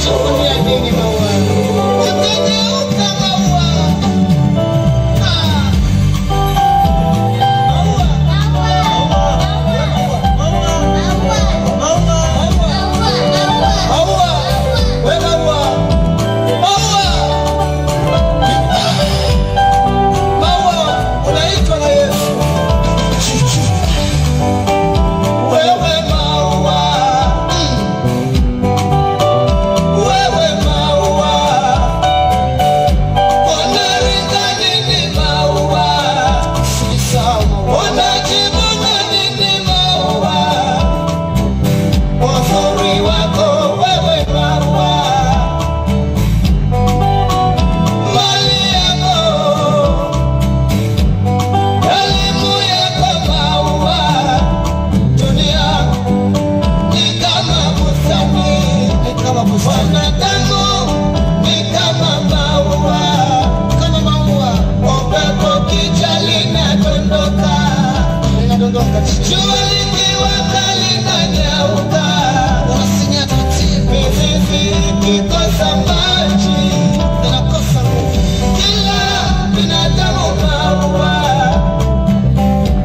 Unajivunia nini maua? Utageuka maua. Maua. Wewe maua. Maua. Maua, unaitwa na Yesu. Wewe maua. Wewe maua. Unaringa nini maua? Unajivuna nini maua? Uzuri wako wewe maua. Mali yako, elimu yako maua. Dunia ni kama bustani, ni kama bustani. Wanadamu ni kama maua, kama maua. Upepo ukija linadondoka, linadondoka. Jua likiwaka linanyauka, unasinya taratibu. Mizizi ikikosa maji inakosa nguvu. Kila binadamu maua,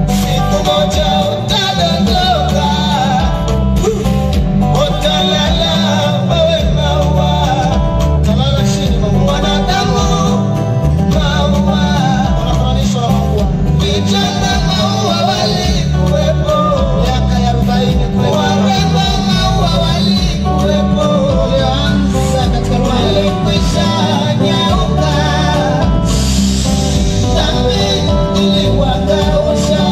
siku moja utadondoka. Utalala wewe maua, utalala chini maua. Wanadamu maua, wanafananishwa na maua. Vijana maua walikuwepo miaka ya 40 kule, warembo maua walikuwepo, walioanza katika walikwisha nyauka. Dhambi iliwakausha.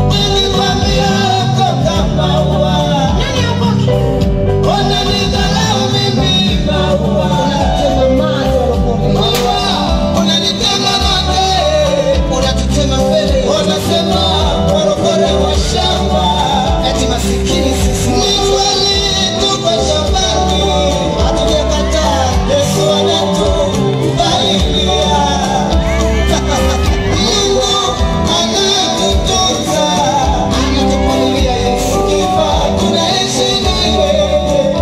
Nilikwambia okoka maua. Unanidharau mimi maua. Maua, unanitema mate. Unatutema mbele. Unasema warokore wa shamba. Eti masikini sisi. Ni kweli tuko shambani. Hatujakataa. Yesu anatupalilia. Mungu anatutunza. Anatupalilia Yesu. Kifa tunaishi na yeye.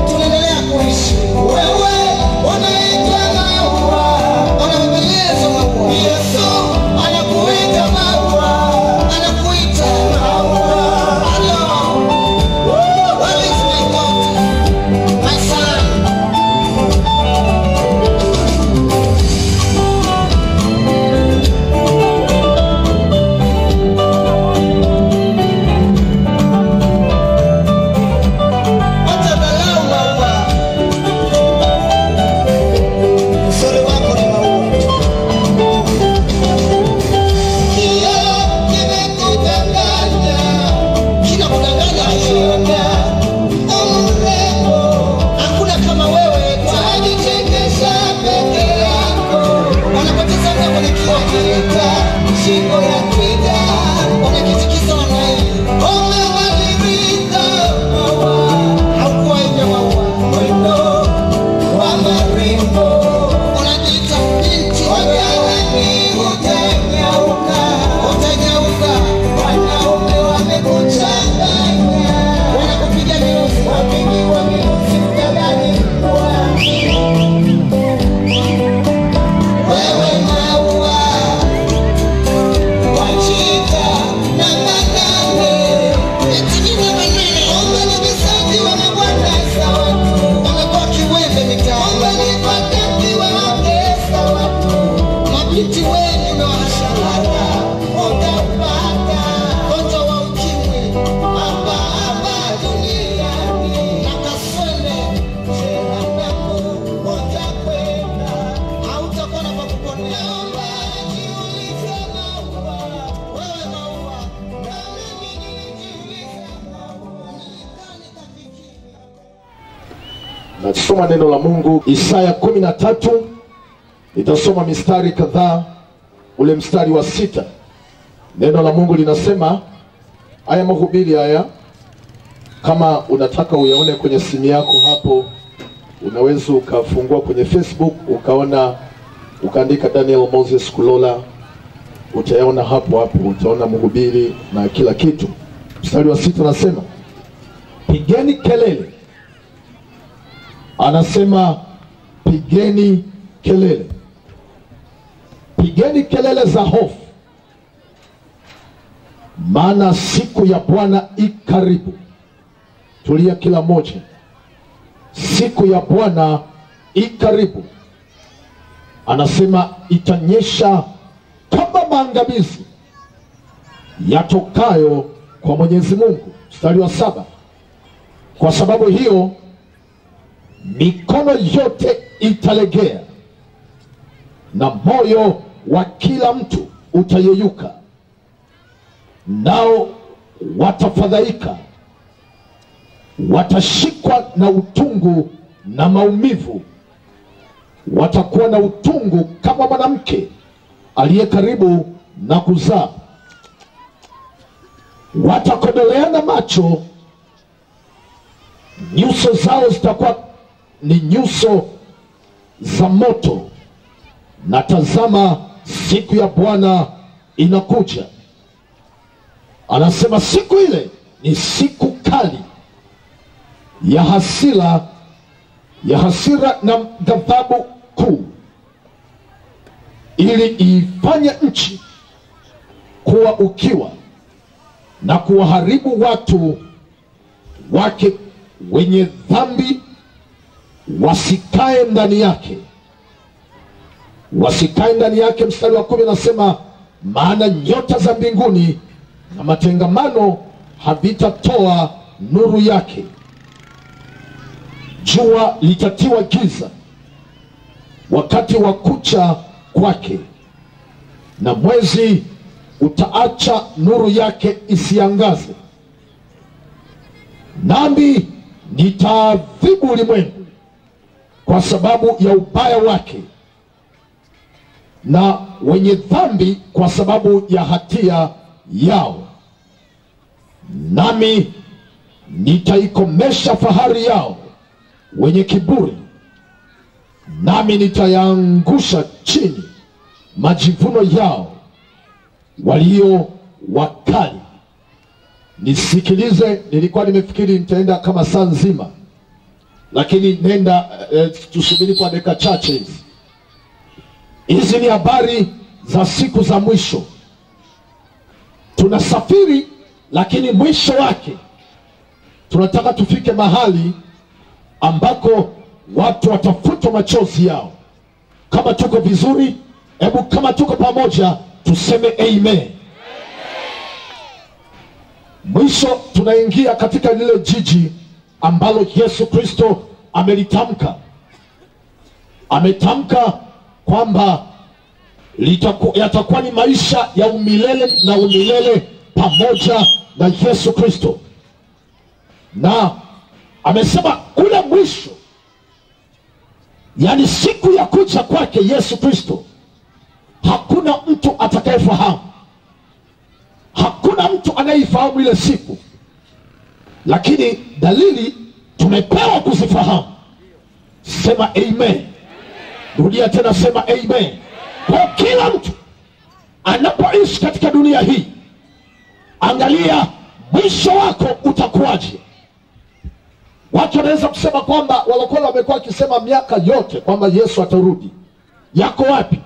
Tunaendelea kuishi. Wewe unaitwa maua. Unabembeleza maua. Yesu anakuita maua. Anakuita maua. Hello. Where is my daughter? My son. Watadharau maua. Uzuri wako ni maua. Kioo kimekudanganya, kinakudanganya jiona umrembo. Hakuna kama wewe, wajichekesha peke yako. Wanapoteza muda kwenye kioo, wakiita shingo ya twiga, wanakitikisa namna hii. Umebadilika maua, haukuwa hivyo maua. Mwendo wa marimbo, unajiita binti hodari, utanyauka, utanyauka. Wanaume wamekuchanganya, wanakupiga miruzi, wapigiwa miruzi, utadhani mbwa. Wewe maua, wajita na manane. Eti nini manane? Umenivisaji wa mabwana za watu, wamekuwa kiwembe mitaani. Umenipakati wa wake za watu, mabinti wengi umewahasharara. Utapata gonjwa wa ukimwi hapa hapa duniani, na kaswende jehanamu utakwenda, hautakuwa na pa kuponea. Naomba jiulize maua, wewe maua, na mimi nilijiuliza maua, nilidhani tafikiria. Nasoma neno la Mungu Isaya 13, nitasoma mistari kadhaa, ule mstari wa 6. Neno la Mungu linasema, haya mahubiri haya kama unataka uyaone kwenye simu yako hapo, unaweza ukafungua kwenye Facebook ukaona, ukaandika Daniel Moses Kulola, utayaona hapo hapo, utaona mhubiri na kila kitu. Mstari wa 6 nasema, pigeni kelele Anasema pigeni kelele, pigeni kelele za hofu, maana siku ya Bwana i karibu. Tulia kila moja. Siku ya Bwana i karibu. Anasema itanyesha kama maangamizi yatokayo kwa Mwenyezi Mungu. Mstari wa 7. Kwa sababu hiyo mikono yote italegea na moyo wa kila mtu utayeyuka, nao watafadhaika, watashikwa na utungu na maumivu, watakuwa na utungu kama mwanamke aliye karibu na kuzaa. Watakodoleana macho, nyuso zao zitakuwa ni nyuso za moto, na tazama siku ya Bwana inakuja. Anasema siku ile ni siku kali ya hasira, ya hasira na ghadhabu kuu, ili ifanye nchi kuwa ukiwa na kuwaharibu watu wake wenye dhambi wasikae ndani yake, wasikae ndani yake. Mstari wa 10 nasema maana nyota za mbinguni na matengamano havitatoa nuru yake, jua litatiwa giza wakati wa kucha kwake, na mwezi utaacha nuru yake isiangaze. Nami nitaadhibu ulimwengu kwa sababu ya ubaya wake, na wenye dhambi kwa sababu ya hatia yao. Nami nitaikomesha fahari yao wenye kiburi, nami nitayaangusha chini majivuno yao walio wakali. Nisikilize, nilikuwa nimefikiri nitaenda kama saa nzima, lakini nenda tusubiri kwa dakika chache hizi. Hizi ni habari za siku za mwisho. Tunasafiri, lakini mwisho wake tunataka tufike mahali ambako watu watafutwa machozi yao. Kama tuko vizuri, hebu kama tuko pamoja tuseme amen. Mwisho tunaingia katika lile jiji ambalo Yesu Kristo amelitamka. Ametamka kwamba yatakuwa ni maisha ya umilele na umilele pamoja na Yesu Kristo. Na amesema kule mwisho, yani siku ya kuja kwake Yesu Kristo, hakuna mtu atakayefahamu. Hakuna mtu anayeifahamu ile siku. Lakini dalili tumepewa kuzifahamu. Sema amen. Rudia tena, sema amen. Kwa kila mtu anapoishi katika dunia hii, angalia mwisho wako utakuwaje. Watu wanaweza kusema kwamba walokole wamekuwa wakisema miaka yote kwamba Yesu atarudi. Yako wapi?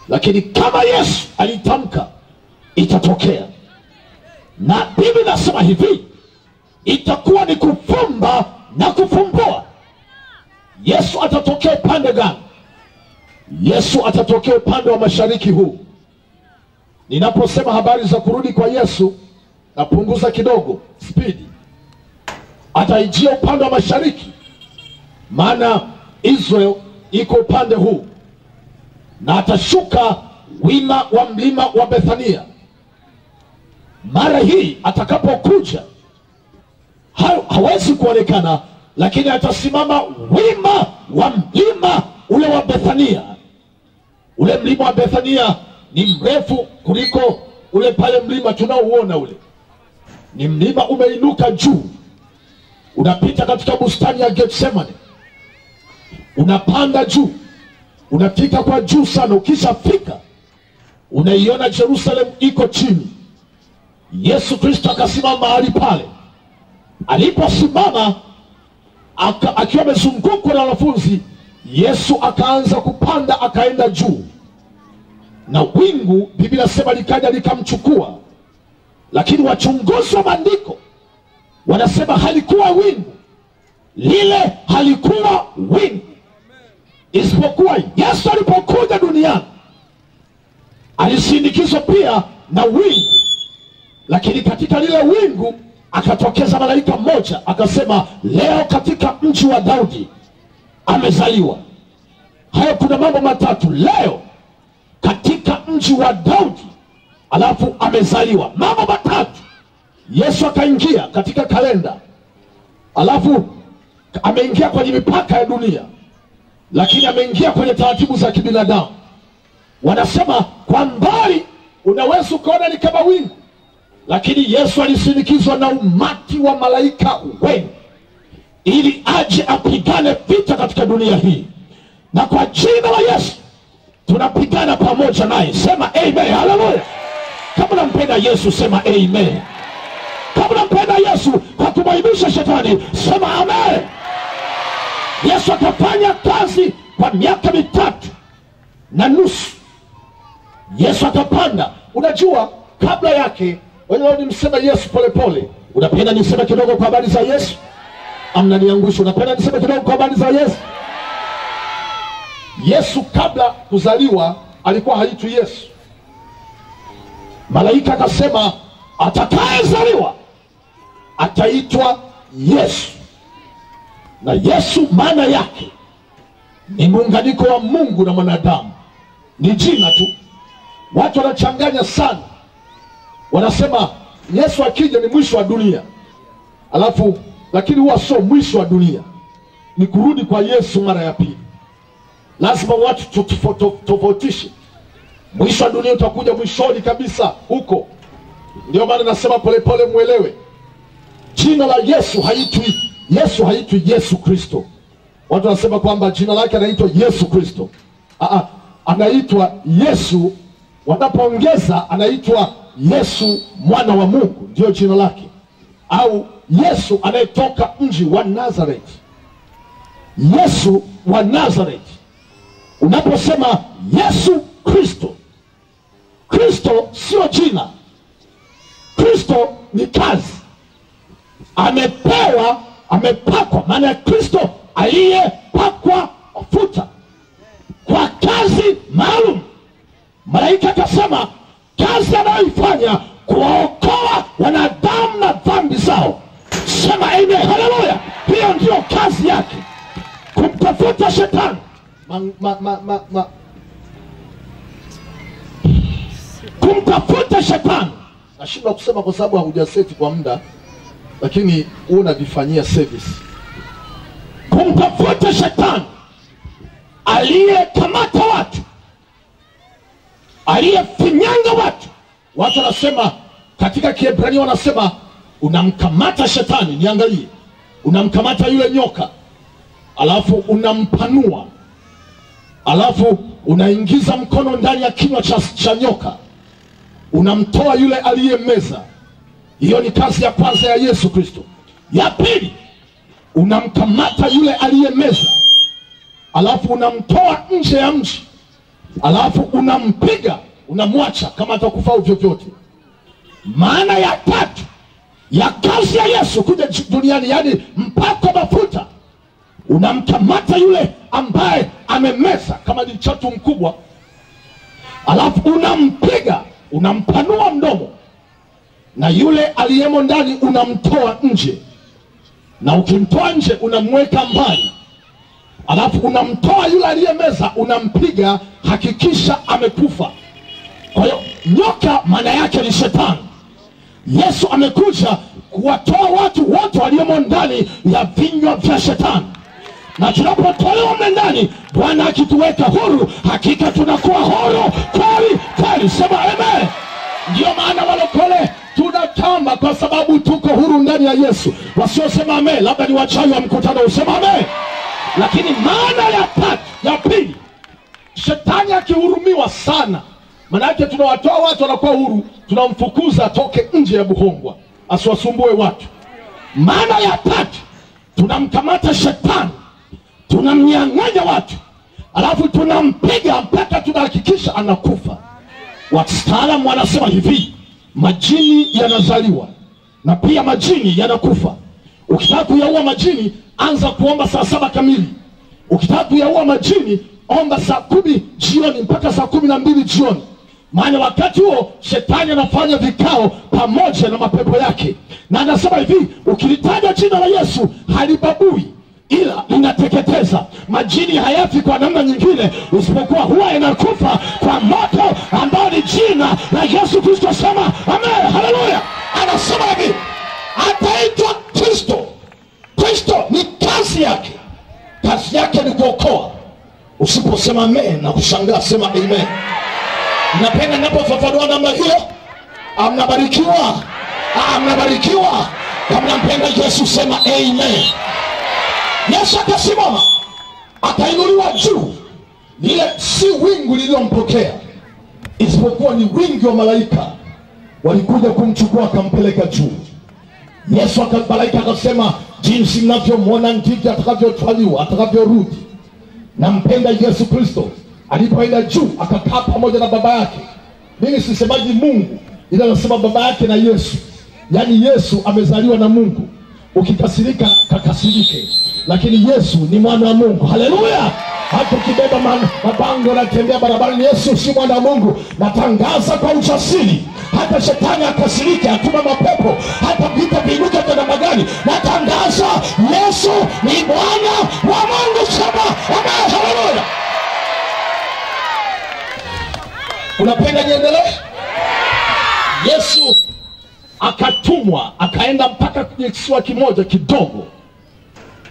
Lakini kama Yesu alitamka, itatokea. Na Biblia inasema hivi, itakuwa ni kufumba na kufumbua. Yesu atatokea upande gani? Yesu atatokea upande wa mashariki huu. Ninaposema habari za kurudi kwa Yesu, napunguza kidogo spidi. Ataijia upande wa mashariki, maana Israel iko upande huu. Na atashuka wima wa mlima wa Bethania. Mara hii atakapokuja hawezi kuonekana, lakini atasimama wima wa mlima ule wa Bethania. Ule mlima wa Bethania ni mrefu kuliko ule pale mlima tunaouona ule. Ni mlima umeinuka juu, unapita katika bustani ya Gethsemane, unapanda juu, unafika kwa juu sana. Ukishafika unaiona Jerusalem iko chini. Yesu Kristo akasimama mahali pale. Aliposimama akiwa amezungukwa na wanafunzi, Yesu akaanza kupanda akaenda juu. Na wingu, Biblia inasema, likaja likamchukua. Lakini wachunguzi wa maandiko wanasema halikuwa wingu. Lile halikuwa wingu. Isipokuwa Yesu alipokuja duniani alisindikizwa pia na wingu. Lakini katika lile wingu akatokeza malaika mmoja akasema, leo katika mji wa Daudi amezaliwa. Hayo kuna mambo matatu: leo katika mji wa Daudi, alafu amezaliwa. Mambo matatu. Yesu akaingia katika kalenda, alafu ameingia kwenye mipaka ya dunia, lakini ameingia kwenye taratibu za kibinadamu. Wanasema kwa mbali unaweza ukaona ni kama wingu, lakini Yesu alisindikizwa na umati wa malaika wengi ili aje apigane vita katika dunia hii. Na kwa jina la Yesu tunapigana pamoja naye. Sema amen, haleluya. Kama unampenda Yesu sema amen. Kama unampenda Yesu kwa kumwaibisha shetani sema amen. Yesu akafanya kazi kwa miaka 3.5. Yesu akapanda. Unajua kabla yake, wewe nimsema Yesu polepole. Unapenda niseme kidogo kwa habari za Yesu? Amnaniangusha. Unapenda niseme kidogo kwa habari za Yesu? Yesu kabla kuzaliwa alikuwa haitwi Yesu. Malaika akasema atakayezaliwa ataitwa Yesu. Na Yesu maana yake ni muunganiko wa Mungu na mwanadamu. Ni jina tu. Watu wanachanganya sana. Wanasema Yesu akija ni mwisho wa dunia. Alafu lakini huwa sio mwisho wa dunia. Ni kurudi kwa Yesu mara ya pili. Lazima watu tofautishe. Mwisho wa dunia utakuja mwishoni kabisa huko. Ndio maana nasema polepole muelewe. Jina la Yesu haitwi Yesu, haitwi Yesu Kristo. Watu wanasema kwamba jina lake anaitwa Yesu Kristo. Anaitwa Yesu. Wanapoongeza anaitwa Yesu mwana wa Mungu, ndio jina lake. Au Yesu anayetoka mji wa Nazareth. Yesu wa Nazareth. Unaposema Yesu Kristo, Kristo sio jina. Kristo ni kazi. Amepewa, amepakwa. Maana Kristo aliyepakwa mafuta kwa kazi maalum. Malaika akasema kazi anayoifanya kuwaokoa wanadamu na dhambi zao. Sema amen, haleluya. Hiyo ndio kazi yake, kumtafuta shetani. Kumtafuta shetani. Nashindwa kusema kwa sababu hujaseti kwa muda, lakini wewe unavifanyia service. Kumtafuta shetani aliyekamata watu, aliyefinyanga watu. Watu wanasema katika Kiebrania wanasema unamkamata shetani, niangalie. Unamkamata yule nyoka, alafu unampanua, alafu unaingiza mkono ndani ya kinywa cha nyoka, unamtoa yule aliyemeza. Hiyo ni kazi ya kwanza ya Yesu Kristo. Ya pili, unamkamata yule aliyemeza, alafu unamtoa nje ya mji, alafu unampiga, unamwacha kama atakufa au vyovyote. Maana ya tatu ya kazi ya Yesu kuja duniani, yani mpako mafuta, unamkamata yule ambaye amemeza kama ni chatu mkubwa, alafu unampiga, unampanua mdomo, na yule aliyemo ndani unamtoa nje. Na ukimtoa nje unamweka mbali, alafu unamtoa yule aliyemeza, unampiga, hakikisha amekufa. Kwa hiyo nyoka maana yake ni shetani. Yesu amekuja kuwatoa watu wote waliomo ndani ya vinywa vya shetani. Na tunapotolewa mle ndani, Bwana akituweka huru, hakika tunakuwa huru kweli kweli. Sema amen. Ndio maana walokole tunatamba kwa sababu tuko huru ndani ya Yesu. Wasiosema amen labda ni wachawi wa mkutano, usema amen. Lakini maana ya tatu, ya pili, shetani akihurumiwa sana, maana yake tunawatoa watu wanakuwa huru, tunamfukuza atoke nje ya buhongwa, asiwasumbue watu. Maana ya tatu Tunamkamata shetani, tunamnyang'anya watu, alafu tunampiga mpaka tunahakikisha anakufa. Wataalamu wanasema hivi, majini yanazaliwa na pia majini yanakufa. Ukitaka kuyaua majini, anza kuomba saa 7 kamili. Ukitaka kuyaua majini, omba saa 10 jioni mpaka saa 12 jioni. Maana wakati huo shetani anafanya vikao pamoja na mapepo yake. Na anasema hivi, ukilitaja jina la Yesu halibabui, ila linateketeza. Majini hayafi kwa namna nyingine isipokuwa huwa yanakufa kwa moto ambao ni jina la Yesu Kristo. Sema amen, haleluya. Anasema hivi, ataitwa Kristo. Kristo ni kazi yake. Kazi yake ni kuokoa. Usiposema amen na kushangaa, sema amen. Napenda ninapofafanua namna hiyo. Mnabarikiwa. Mnabarikiwa. Kama mnampenda Yesu sema amen. Yesu akasimama, akainuliwa juu. Lile si wingu lililompokea, isipokuwa ni wingi wa malaika walikuja kumchukua akampeleka juu. Yesu malaika akasema, jinsi mnavyomwona ndivyo atakavyotwaliwa, atakavyorudi. Nampenda Yesu Kristo. Alipoenda juu akakaa pamoja na baba yake. Mimi sisemaji Mungu, ila nasema baba yake na Yesu. Yaani Yesu amezaliwa na Mungu. Ukikasirika kakasirike, lakini Yesu ni mwana wa Mungu. Haleluya. Hata ukibeba mabango na tembea barabarani, Yesu si mwana wa Mungu. Natangaza kwa ujasiri, hata shetani akasirike, atuma mapepo, hata vita viinuke kwa namna gani, natangaza Yesu ni Bwana wa Mungu. Sema amen, haleluya. Unapenda niendelee? Yesu akatumwa akaenda mpaka kwenye kisiwa kimoja kidogo.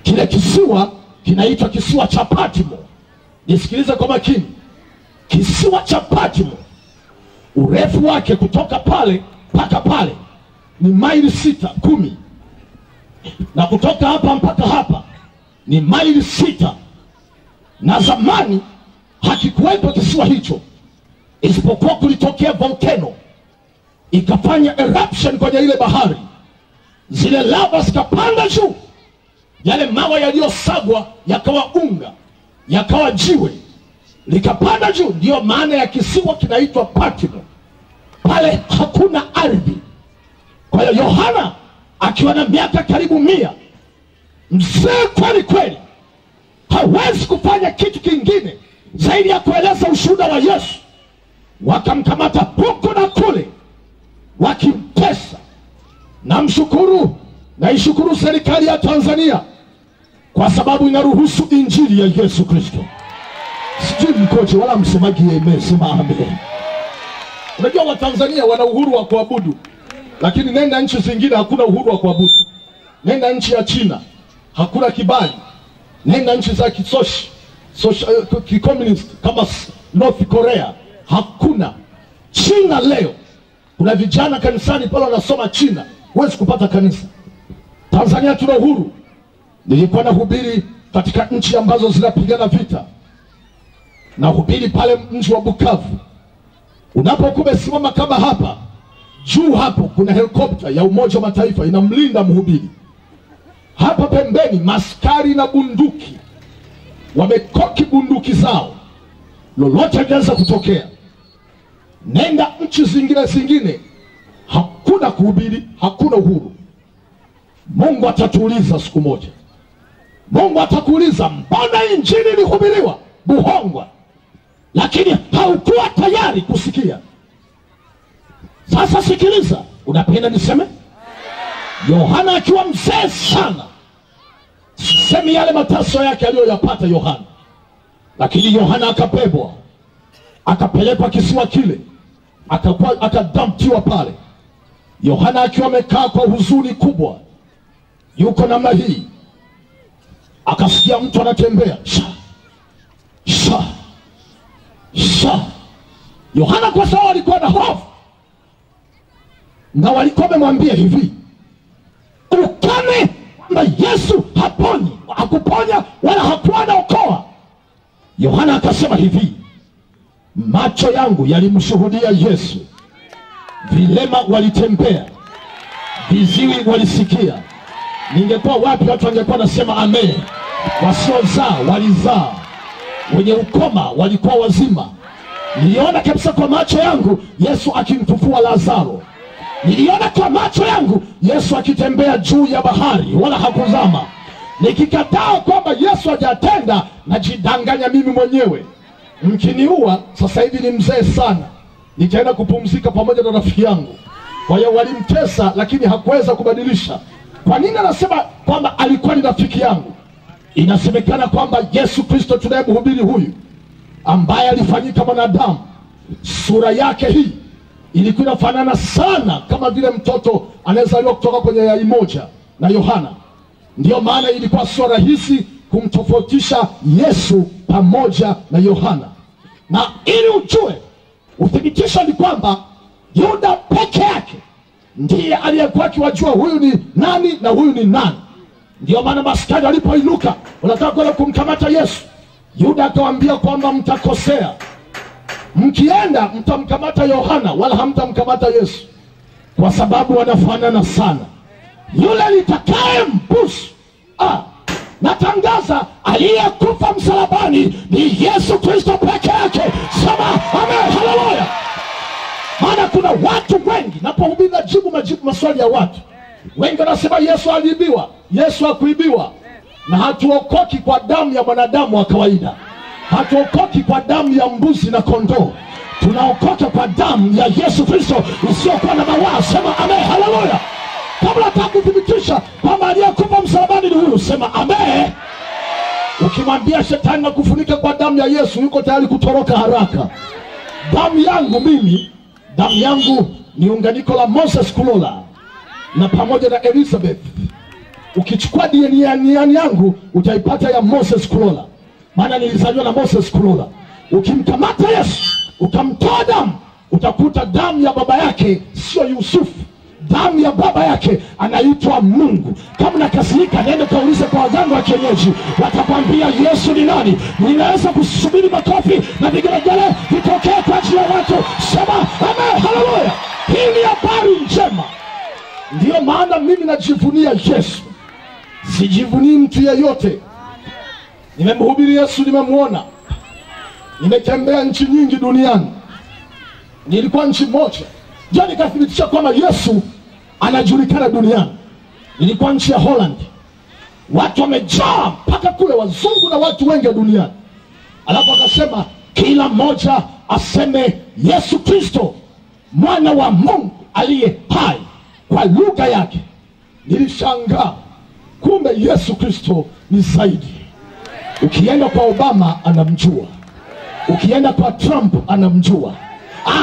Kile kisiwa kinaitwa kisiwa cha Patmo. Nisikilize kwa makini. Kisiwa cha Patmo, urefu wake kutoka pale mpaka pale ni maili 6-10, na kutoka hapa mpaka hapa ni maili 6. Na zamani hakikuwepo kisiwa hicho, isipokuwa kulitokea volcano ikafanya eruption kwenye ile bahari. Zile lava zikapanda juu, yale mawe yaliyosagwa yakawa unga, yakawa jiwe, likapanda juu. Ndiyo maana ya kisiwa kinaitwa Patmo. Pale hakuna ardhi. Kwa hiyo Yohana akiwa na miaka karibu 100, mzee kweli kweli, hawezi kufanya kitu kingine zaidi ya kueleza ushuhuda wa Yesu. Wakamkamata huku na kule, wakimtesa. Namshukuru, naishukuru serikali ya Tanzania kwa sababu inaruhusu injili ya Yesu Kristo. Sijui mkoje wala msemaji amen, sema amen. Unajua wa Tanzania wana uhuru wa kuabudu, lakini nenda nchi zingine hakuna uhuru wa kuabudu. Nenda nchi ya China hakuna kibali. Nenda nchi za kicommunist kama North Korea hakuna. China leo kuna vijana kanisani pale wanasoma China, huwezi kupata kanisa. Tanzania tuna uhuru. Nilikuwa nahubiri katika nchi ambazo zinapigana vita. Nahubiri pale mji wa Bukavu. Unapokuwa umesimama kama hapa, juu hapo kuna helikopta ya Umoja wa Mataifa inamlinda mhubiri. Hapa pembeni maskari na bunduki, wamekoki bunduki zao. Lolote linaweza kutokea. Nenda nchi zingine hakuna kuhubiri, hakuna uhuru. Mungu atatuuliza siku moja. Mungu atakuuliza, mbona injili ilihubiriwa Buhongwa lakini haukuwa tayari kusikia? Sasa sikiliza, unapenda niseme? Yohana akiwa mzee sana, sisemi yale mateso yake aliyoyapata Yohana, lakini Yohana akabebwa, akapelekwa kisiwa kile, akadamptiwa pale. Yohana akiwa amekaa kwa huzuni kubwa, yuko namna hii, akasikia mtu anatembea sha sha sha. Yohana kwa sababu alikuwa na hofu, na walikuwa wamemwambia hivi, ukame kwamba Yesu haponyi, hakuponya wala hakuwa anaokoa. Yohana akasema hivi, macho yangu yalimshuhudia Yesu, vilema walitembea, viziwi walisikia, Ningekuwa wapi watu wangekuwa nasema amen. Wasiozaa walizaa, wenye ukoma walikuwa wazima. Niliona kabisa kwa macho yangu Yesu akimfufua Lazaro. Niliona kwa macho yangu Yesu akitembea juu ya bahari wala hakuzama. Nikikataa kwamba Yesu hajatenda, najidanganya mimi mwenyewe. Mkiniua sasa hivi ni mzee sana, nitaenda kupumzika pamoja na rafiki yangu. Kwa hiyo walimtesa, lakini hakuweza kubadilisha. Kwa nini anasema kwamba alikuwa ni rafiki yangu? Inasemekana kwamba Yesu Kristo tunayemhubiri huyu, ambaye alifanyika mwanadamu, sura yake hii ilikuwa inafanana sana kama vile mtoto anayezaliwa kutoka kwenye yai moja na Yohana. Ndiyo maana ilikuwa sio rahisi kumtofautisha Yesu pamoja na Yohana. Na ili ujue, uthibitisho ni kwamba Yuda peke yake ndiye aliyekuwa akiwajua huyu ni nani na huyu ni nani. Ndiyo maana maskari walipoinuka wanataka kwenda kumkamata Yesu, Yuda akawaambia kwamba mtakosea. Mkienda mtamkamata Yohana wala hamtamkamata Yesu, kwa sababu wanafanana sana. Yule nitakaye mbusu, natangaza aliyekufa msalabani ni Yesu Kristo peke yake. Sema amen, haleluya. Maana kuna watu wengi, napohubiri najibu maswali ya watu wengi, wanasema Yesu aliibiwa. Yesu hakuibiwa. Na hatuokoki kwa damu ya mwanadamu wa kawaida. Hatuokoki kwa damu ya mbuzi na kondoo. Tunaokoka kwa damu ya Yesu Kristo isiyokuwa na mawaa. Sema amen, haleluya. Kabla hatakuthibitisha kwamba aliyekufa msalabani ni huyu, sema amen. Ukimwambia shetani na kufunika kwa damu ya Yesu, yuko tayari kutoroka haraka. Damu yangu mimi, damu yangu ni unganiko la Moses Kulola na pamoja na Elizabeth. Ukichukua DNA yangu utaipata ya Moses Kulola, maana nilizaliwa na Moses Kulola. Ukimkamata Yesu ukamtoa damu, utakuta damu ya baba yake sio Yusufu. Damu ya baba yake anaitwa Mungu. Kama unakasirika, nenda kaulize kwa waganga wa kienyeji, watakwambia Yesu ni nani. Ninaweza kusubiri makofi na vigelegele vitokee kwa ajili ya watu. Sema amen, haleluya. Hii ni habari njema. Ndiyo maana mimi najivunia Yesu, sijivunii mtu yeyote. Nimemhubiri Yesu, nimemuona. Nimetembea nchi nyingi duniani. Nilikuwa nchi moja ndio nikathibitisha kwamba Yesu anajulikana duniani. Nilikuwa nchi ya Holland, watu wamejaa mpaka kule, wazungu na watu wengi duniani. Alafu akasema kila mmoja aseme Yesu Kristo mwana wa Mungu aliye hai kwa lugha yake. Nilishangaa, kumbe Yesu Kristo ni zaidi. Ukienda kwa Obama anamjua, ukienda kwa Trump anamjua.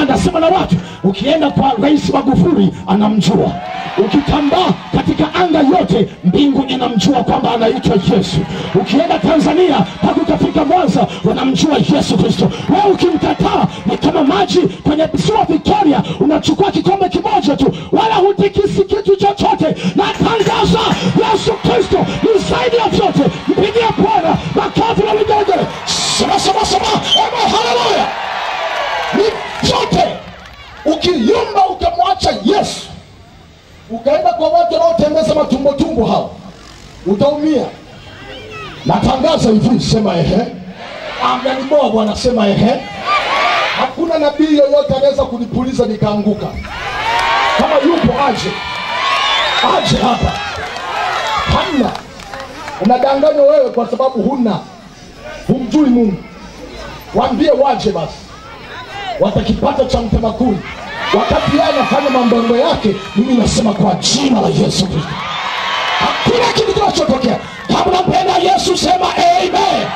Anasema na watu, ukienda kwa Rais Magufuli anamjua. Ukitambaa katika anga yote, mbingu inamjua kwamba anaitwa Yesu. Ukienda Tanzania mpaka ukafika Mwanza, wanamjua Yesu Kristo. Wewe ukimkataa ni kama maji kwenye ziwa Victoria, unachukua kikombe kimoja tu, wala hutikisi kitu chochote. Natangaza Yesu Kristo ni zaidi ya vyote. Mpigie Bwana makofi na vigelegele. Sema sema sema amen, haleluya. Ni vyote. Ukiyumba ukamwacha Yesu, ukaenda kwa watu wanaotembeza matumbo tumbo, hao utaumia. Natangaza hivi, sema ehe. Ameniboa Bwana, sema ehe. Hakuna nabii yoyote anaweza kunipuliza nikaanguka. Kama yupo aje, aje hapa. Hamna. Unadanganywa wewe kwa sababu huna, humjui Mungu. Waambie waje basi, watakipata cha mtemakuni. Wakati yeye anafanya mambo yake, mimi nasema kwa jina la Yesu Kristo, hakuna kitu kinachotokea. Kama unampenda Yesu sema amen.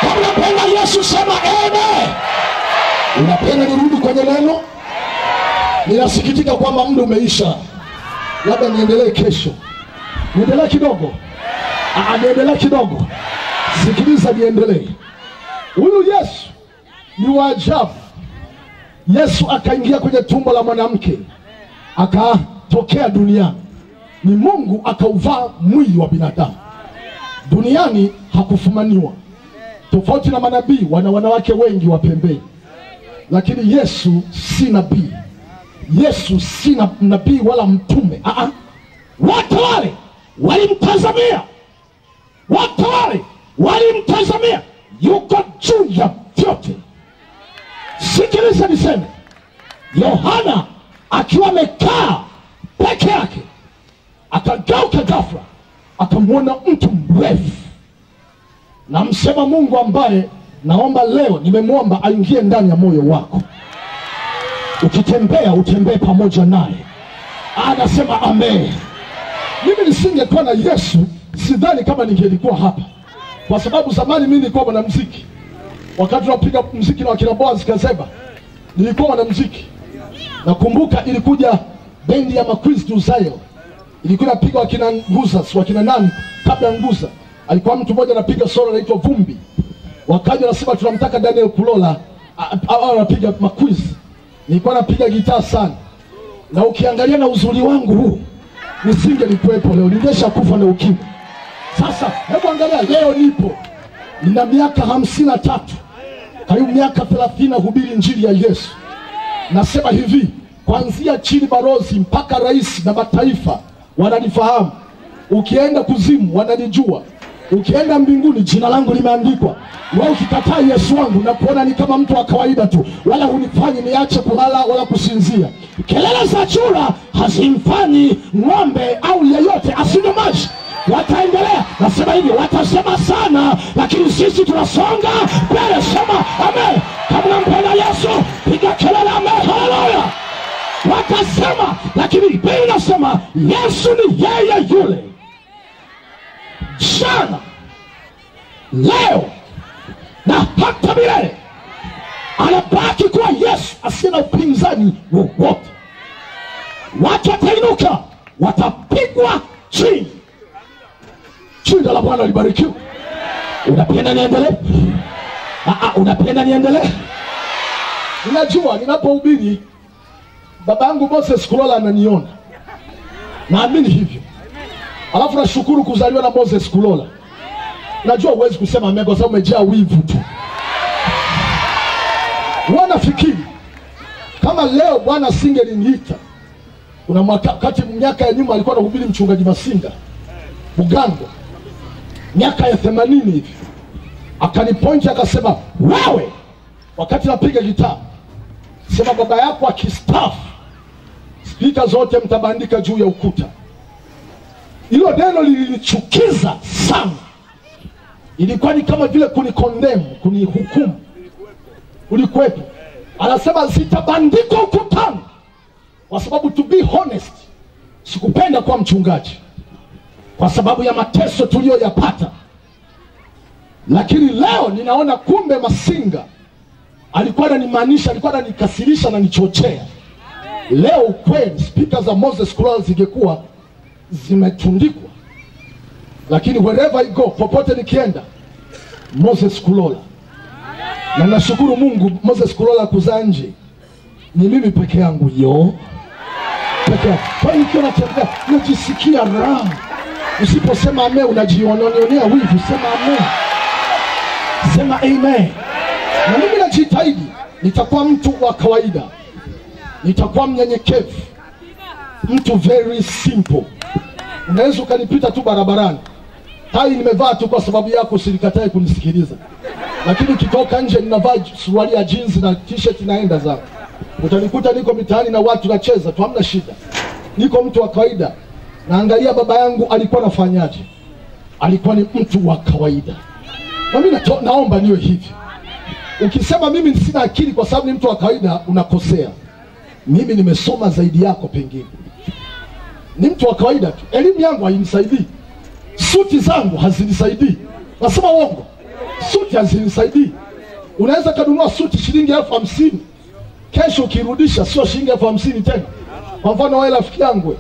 Kama unampenda Yesu sema amen. Unapenda nirudi kwenye neno? Ninasikitika kwamba muda umeisha, labda niendelee kesho. Niendelee kidogo, niendelee kidogo. Sikiliza, niendelee. Huyu Yesu ni wa ajabu. Yesu akaingia kwenye tumbo la mwanamke, akatokea duniani. Ni Mungu akauvaa mwili wa binadamu. Duniani hakufumaniwa, tofauti na manabii wana wanawake wengi wa pembeni. Lakini Yesu si nabii. Yesu si nabii wala mtume. Wote wale walimtazamia, wote wale walimtazamia, yuko juu ya vyote. Sikiliza niseme, Yohana akiwa amekaa peke yake akageuka ghafla akamwona mtu mrefu. Na msema Mungu ambaye naomba leo nimemwomba aingie ndani ya moyo wako. Ukitembea utembee pamoja naye. Anasema amen. Mimi nisingekuwa na Yesu sidhani kama ningelikuwa hapa. Kwa sababu zamani mimi nilikuwa mwanamuziki. Wakati tunapiga muziki na wakina Boaz Kazeba, nilikuwa mwanamuziki. Nakumbuka ilikuja bendi ya Maquiz Tuzayo. Ilikuwa inapiga wakina Nguza, wakina nani kabla Nguza. Alikuwa mtu mmoja anapiga solo anaitwa Vumbi. Wakaja wanasema tunamtaka Daniel Kulola anapiga Maquiz. Nilikuwa napiga gitaa sana. Na ukiangalia na uzuri wangu huu, nisingelikuwepo leo, ningeshakufa na ukimwi. Sasa hebu angalia leo nipo. Nina miaka 53. Karibu miaka 30 nahubiri injili ya Yesu. Nasema hivi, kuanzia chini barozi mpaka rais na mataifa wananifahamu. Ukienda kuzimu wananijua. Ukienda mbinguni jina langu limeandikwa. Wewe ukikataa Yesu wangu na kuona ni kama mtu wa kawaida tu, wala hunifanyi niache kulala wala kusinzia. Kelele za chura hazimfanyi ng'ombe au yeyote asinywe maji. Wataendelea, nasema hivi, watasema sana, lakini sisi tunasonga mbele. Sema amen. Kama unampenda Yesu, piga kelele amen, haleluya. Watasema, lakini Biblia inasema Yesu ni yeye yule jana, leo na hata milele. Anabaki kuwa Yesu asiye na upinzani wowote. Watu watainuka, watapigwa chini. Jina la Bwana libarikiwe. Unapenda niendelee? Unapenda niendelee? Ninajua ninapohubiri babangu Moses Kulola ananiona. Naamini hivyo. Alafu nashukuru kuzaliwa na Moses Kulola. Najua huwezi kusema amen kwa sababu umejaa wivu tu. Wanafikiri kama leo Bwana asingeliniita. Kuna wakati miaka ya nyuma alikuwa anahubiri mchungaji Masinga Bugango, miaka ya 80 hivi. Akanipoint akasema, wewe, wakati napiga gitaa, sema baba yako akistaafu, spika zote mtabandika juu ya ukuta. Hilo neno lilinichukiza sana. Ilikuwa ni kama vile kunikondemu, kunihukumu. Ulikuwepo. Anasema zitabandikwa ukutani. Kwa sababu to be honest, sikupenda kuwa mchungaji kwa sababu ya mateso tuliyoyapata. Lakini leo ninaona kumbe Masinga alikuwa ananimaanisha, alikuwa ananikasirisha na nichochea. Leo kweli speaker za Moses Kulola zingekuwa zimetundikwa. Lakini wherever I go, popote nikienda, Moses Kulola. Na nashukuru Mungu Moses Kulola kuzaa nje. Ni mimi peke yangu yo. Peke yangu. Kwa hiyo nikiwa natembea najisikia raha. Usiposema amen unajionea wivu. Sema amen. Sema amen. Na mimi najitahidi, nitakuwa mtu wa kawaida. Nitakuwa mnyenyekevu. Mtu very simple. Unaweza ukanipita tu barabarani. Tai nimevaa tu kwa sababu yako, usinikatae kunisikiliza. Lakini ukitoka nje ninavaa suruali ya jeans na t-shirt naenda zangu. Utanikuta niko mitaani na watu nacheza tu, hamna shida. Niko mtu wa kawaida. Naangalia baba yangu alikuwa anafanyaje. Alikuwa ni mtu wa kawaida. Na mimi naomba niwe hivi. Ukisema mimi sina akili kwa sababu ni mtu wa kawaida, unakosea. Mimi nimesoma zaidi yako pengine. Ni mtu wa kawaida tu. Elimu yangu hainisaidii. Suti zangu hazinisaidii. Nasema uongo? Suti hazinisaidii. Unaweza kununua suti shilingi 50,000. Kesho ukirudisha sio shilingi 50,000 tena. Kwa mfano wewe rafiki yangu,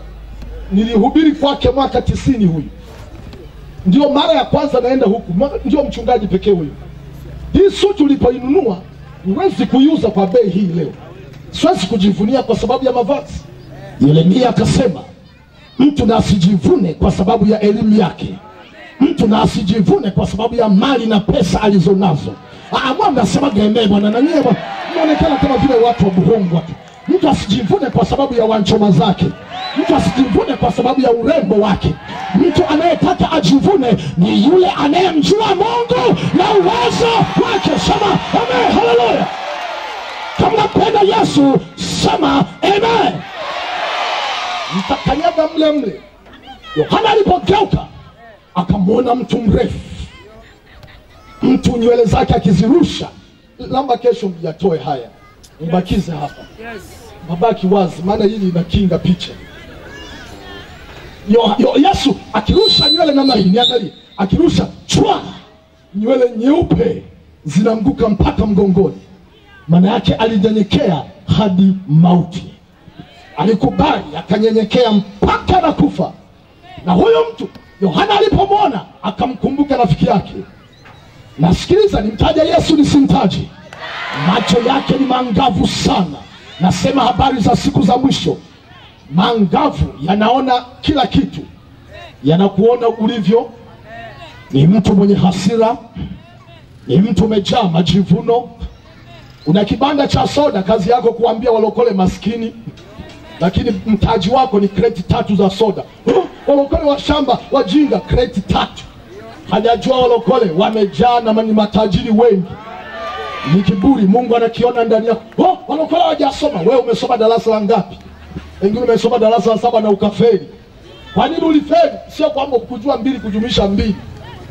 nilihubiri kwake mwaka 90 huyu. Ndio mara ya kwanza naenda huku, ndio mchungaji pekee huyu. Hii suti ulipoinunua, huwezi kuiuza kwa bei hii leo. Siwezi kujivunia kwa sababu ya mavazi. Yeremia akasema, mtu na asijivune kwa sababu ya elimu yake. Mtu na asijivune kwa sababu ya mali na pesa alizonazo. Mwa mnasema gemee bwana, na nyie mnaonekana kama vile watu wa Buhongwa tu. Mtu asijivune kwa sababu ya wanchoma zake. Mtu asijivune kwa sababu ya urembo wake. Mtu anayetaka ajivune ni yule anayemjua Mungu na uwezo wake. Sema amen, haleluya. Kama unapenda Yesu, sema amen. Mtakanyaga mle mle. Yohana alipogeuka akamwona mtu mrefu, mtu nywele zake akizirusha. Lamba kesho mjatoe haya, mbakize hapa, mabaki wazi, maana hili inakinga picha. Yesu akirusha nywele namna hii, niangalie, akirusha chwa, nywele nyeupe zinaanguka mpaka mgongoni. Maana yake alinyenyekea hadi mauti. Alikubali akanyenyekea mpaka na kufa. Na huyo mtu Yohana alipomwona akamkumbuka rafiki yake. Nasikiliza, nimtaje Yesu nisimtaje? Macho yake ni mangavu sana. Nasema habari za siku za mwisho. Mangavu yanaona kila kitu. Yanakuona ulivyo. Ni mtu mwenye hasira, ni mtu umejaa majivuno. Una kibanda cha soda, kazi yako kuambia walokole maskini, lakini mtaji wako ni kreti 3 za soda. Walokole wa shamba wajinga, kreti 3. Hajajua walokole wamejaa na ni matajiri wengi. Ni kiburi, Mungu anakiona ndani yako. Oh, walokole hawajasoma. Wewe umesoma darasa la ngapi? Wengine umesoma darasa la 7 na ukafeli. Kwa nini ulifeli? Sio kwamba kujua 2 kujumlisha 2.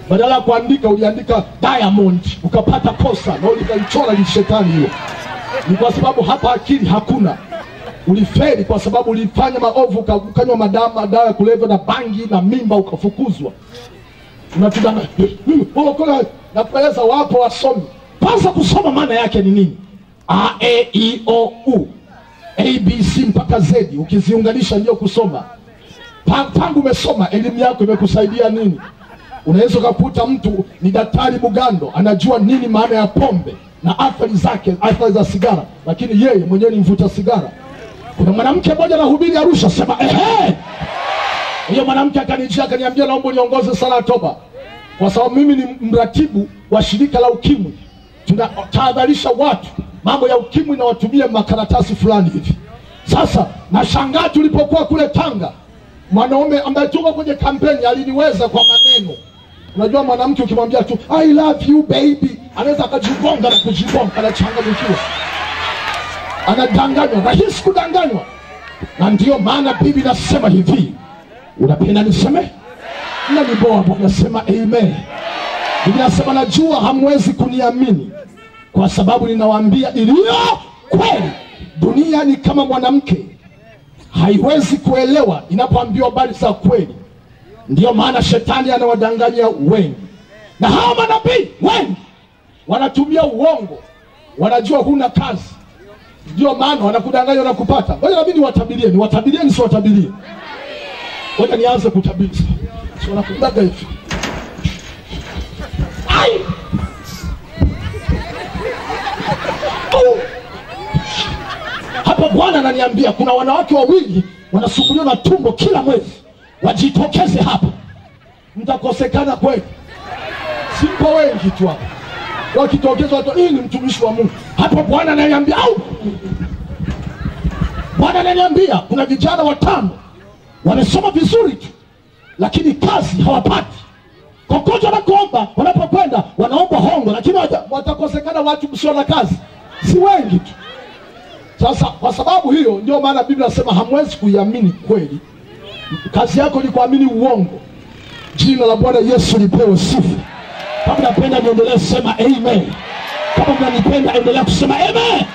Badala ya kuandika uliandika diamond, ukapata kosa na ulikaichora ni shetani hiyo. Ni kwa sababu hapa akili hakuna. Ulifeli kwa sababu ulifanya maovu, ukanywa madawa ya kulevya na bangi na mimba, ukafukuzwa. Unatudanganya. Walokole na kueleza wapo wasomi. Kwanza kusoma maana yake ni nini? A, E, I, O, U, A, B, C mpaka Z, ukiziunganisha ndio kusoma. Tangu umesoma, elimu yako imekusaidia nini? Unaweza kukuta mtu ni daktari Bugando, anajua nini maana ya pombe na athari zake, athari za sigara, lakini yeye mwenyewe ni mvuta sigara. Kuna mwanamke mmoja anahubiri Arusha, sema ehe. Huyo mwanamke akanijia akaniambia, naomba niongoze sala ya toba, kwa sababu mimi ni mratibu wa shirika la ukimwi. Tunatahadharisha watu mambo ya ukimwi na watumie makaratasi fulani hivi. Sasa nashangaa tulipokuwa kule Tanga, mwanaume ambaye tuko kwenye kampeni aliniweza kwa maneno. Unajua mwanamke ukimwambia tu I love you baby, anaweza akajigonga na kujigonga, anachanganyikiwa. Anadanganywa, rahisi kudanganywa. Na ndio maana Biblia inasema hivi. Unapenda niseme? Na niboa Bwana, sema amen. Biblia inasema najua hamwezi kuniamini kwa sababu ninawaambia iliyo kweli. Dunia ni kama mwanamke, haiwezi kuelewa inapoambiwa habari za kweli. Ndio maana shetani anawadanganya wengi. Na hawa manabii wengi wanatumia uongo. Wanajua huna kazi, ndio maana wanakudanganya na kupata. Ngoja na mimi niwatabirie, niwatabirie nisiwatabirie. Ngoja nianze kutabiri. Sio wanakudanganya hivi. Ai! Oh! Hapo Bwana ananiambia kuna wanawake wawili wanasumbuliwa na tumbo kila mwezi. Wajitokeze hapa. Mtakosekana kweli. Simpo wengi tu hapa. Wakitokeza watu, hii ni mtumishi wa Mungu. Hapo Bwana ananiambia au. Bwana ananiambia kuna vijana 5 wamesoma vizuri tu, lakini kazi hawapati. Kokote wanakoomba, wanapokwenda wanaomba hongo, lakini watakosekana watu msio na kazi. Si wengi tu. Sasa kwa sababu hiyo ndio maana Biblia inasema hamwezi kuiamini kweli. Kazi yako ni kuamini uongo. Jina la Bwana Yesu lipewe sifa. Kama unapenda niendelee kusema amen. Kama unanipenda endelea kusema amen.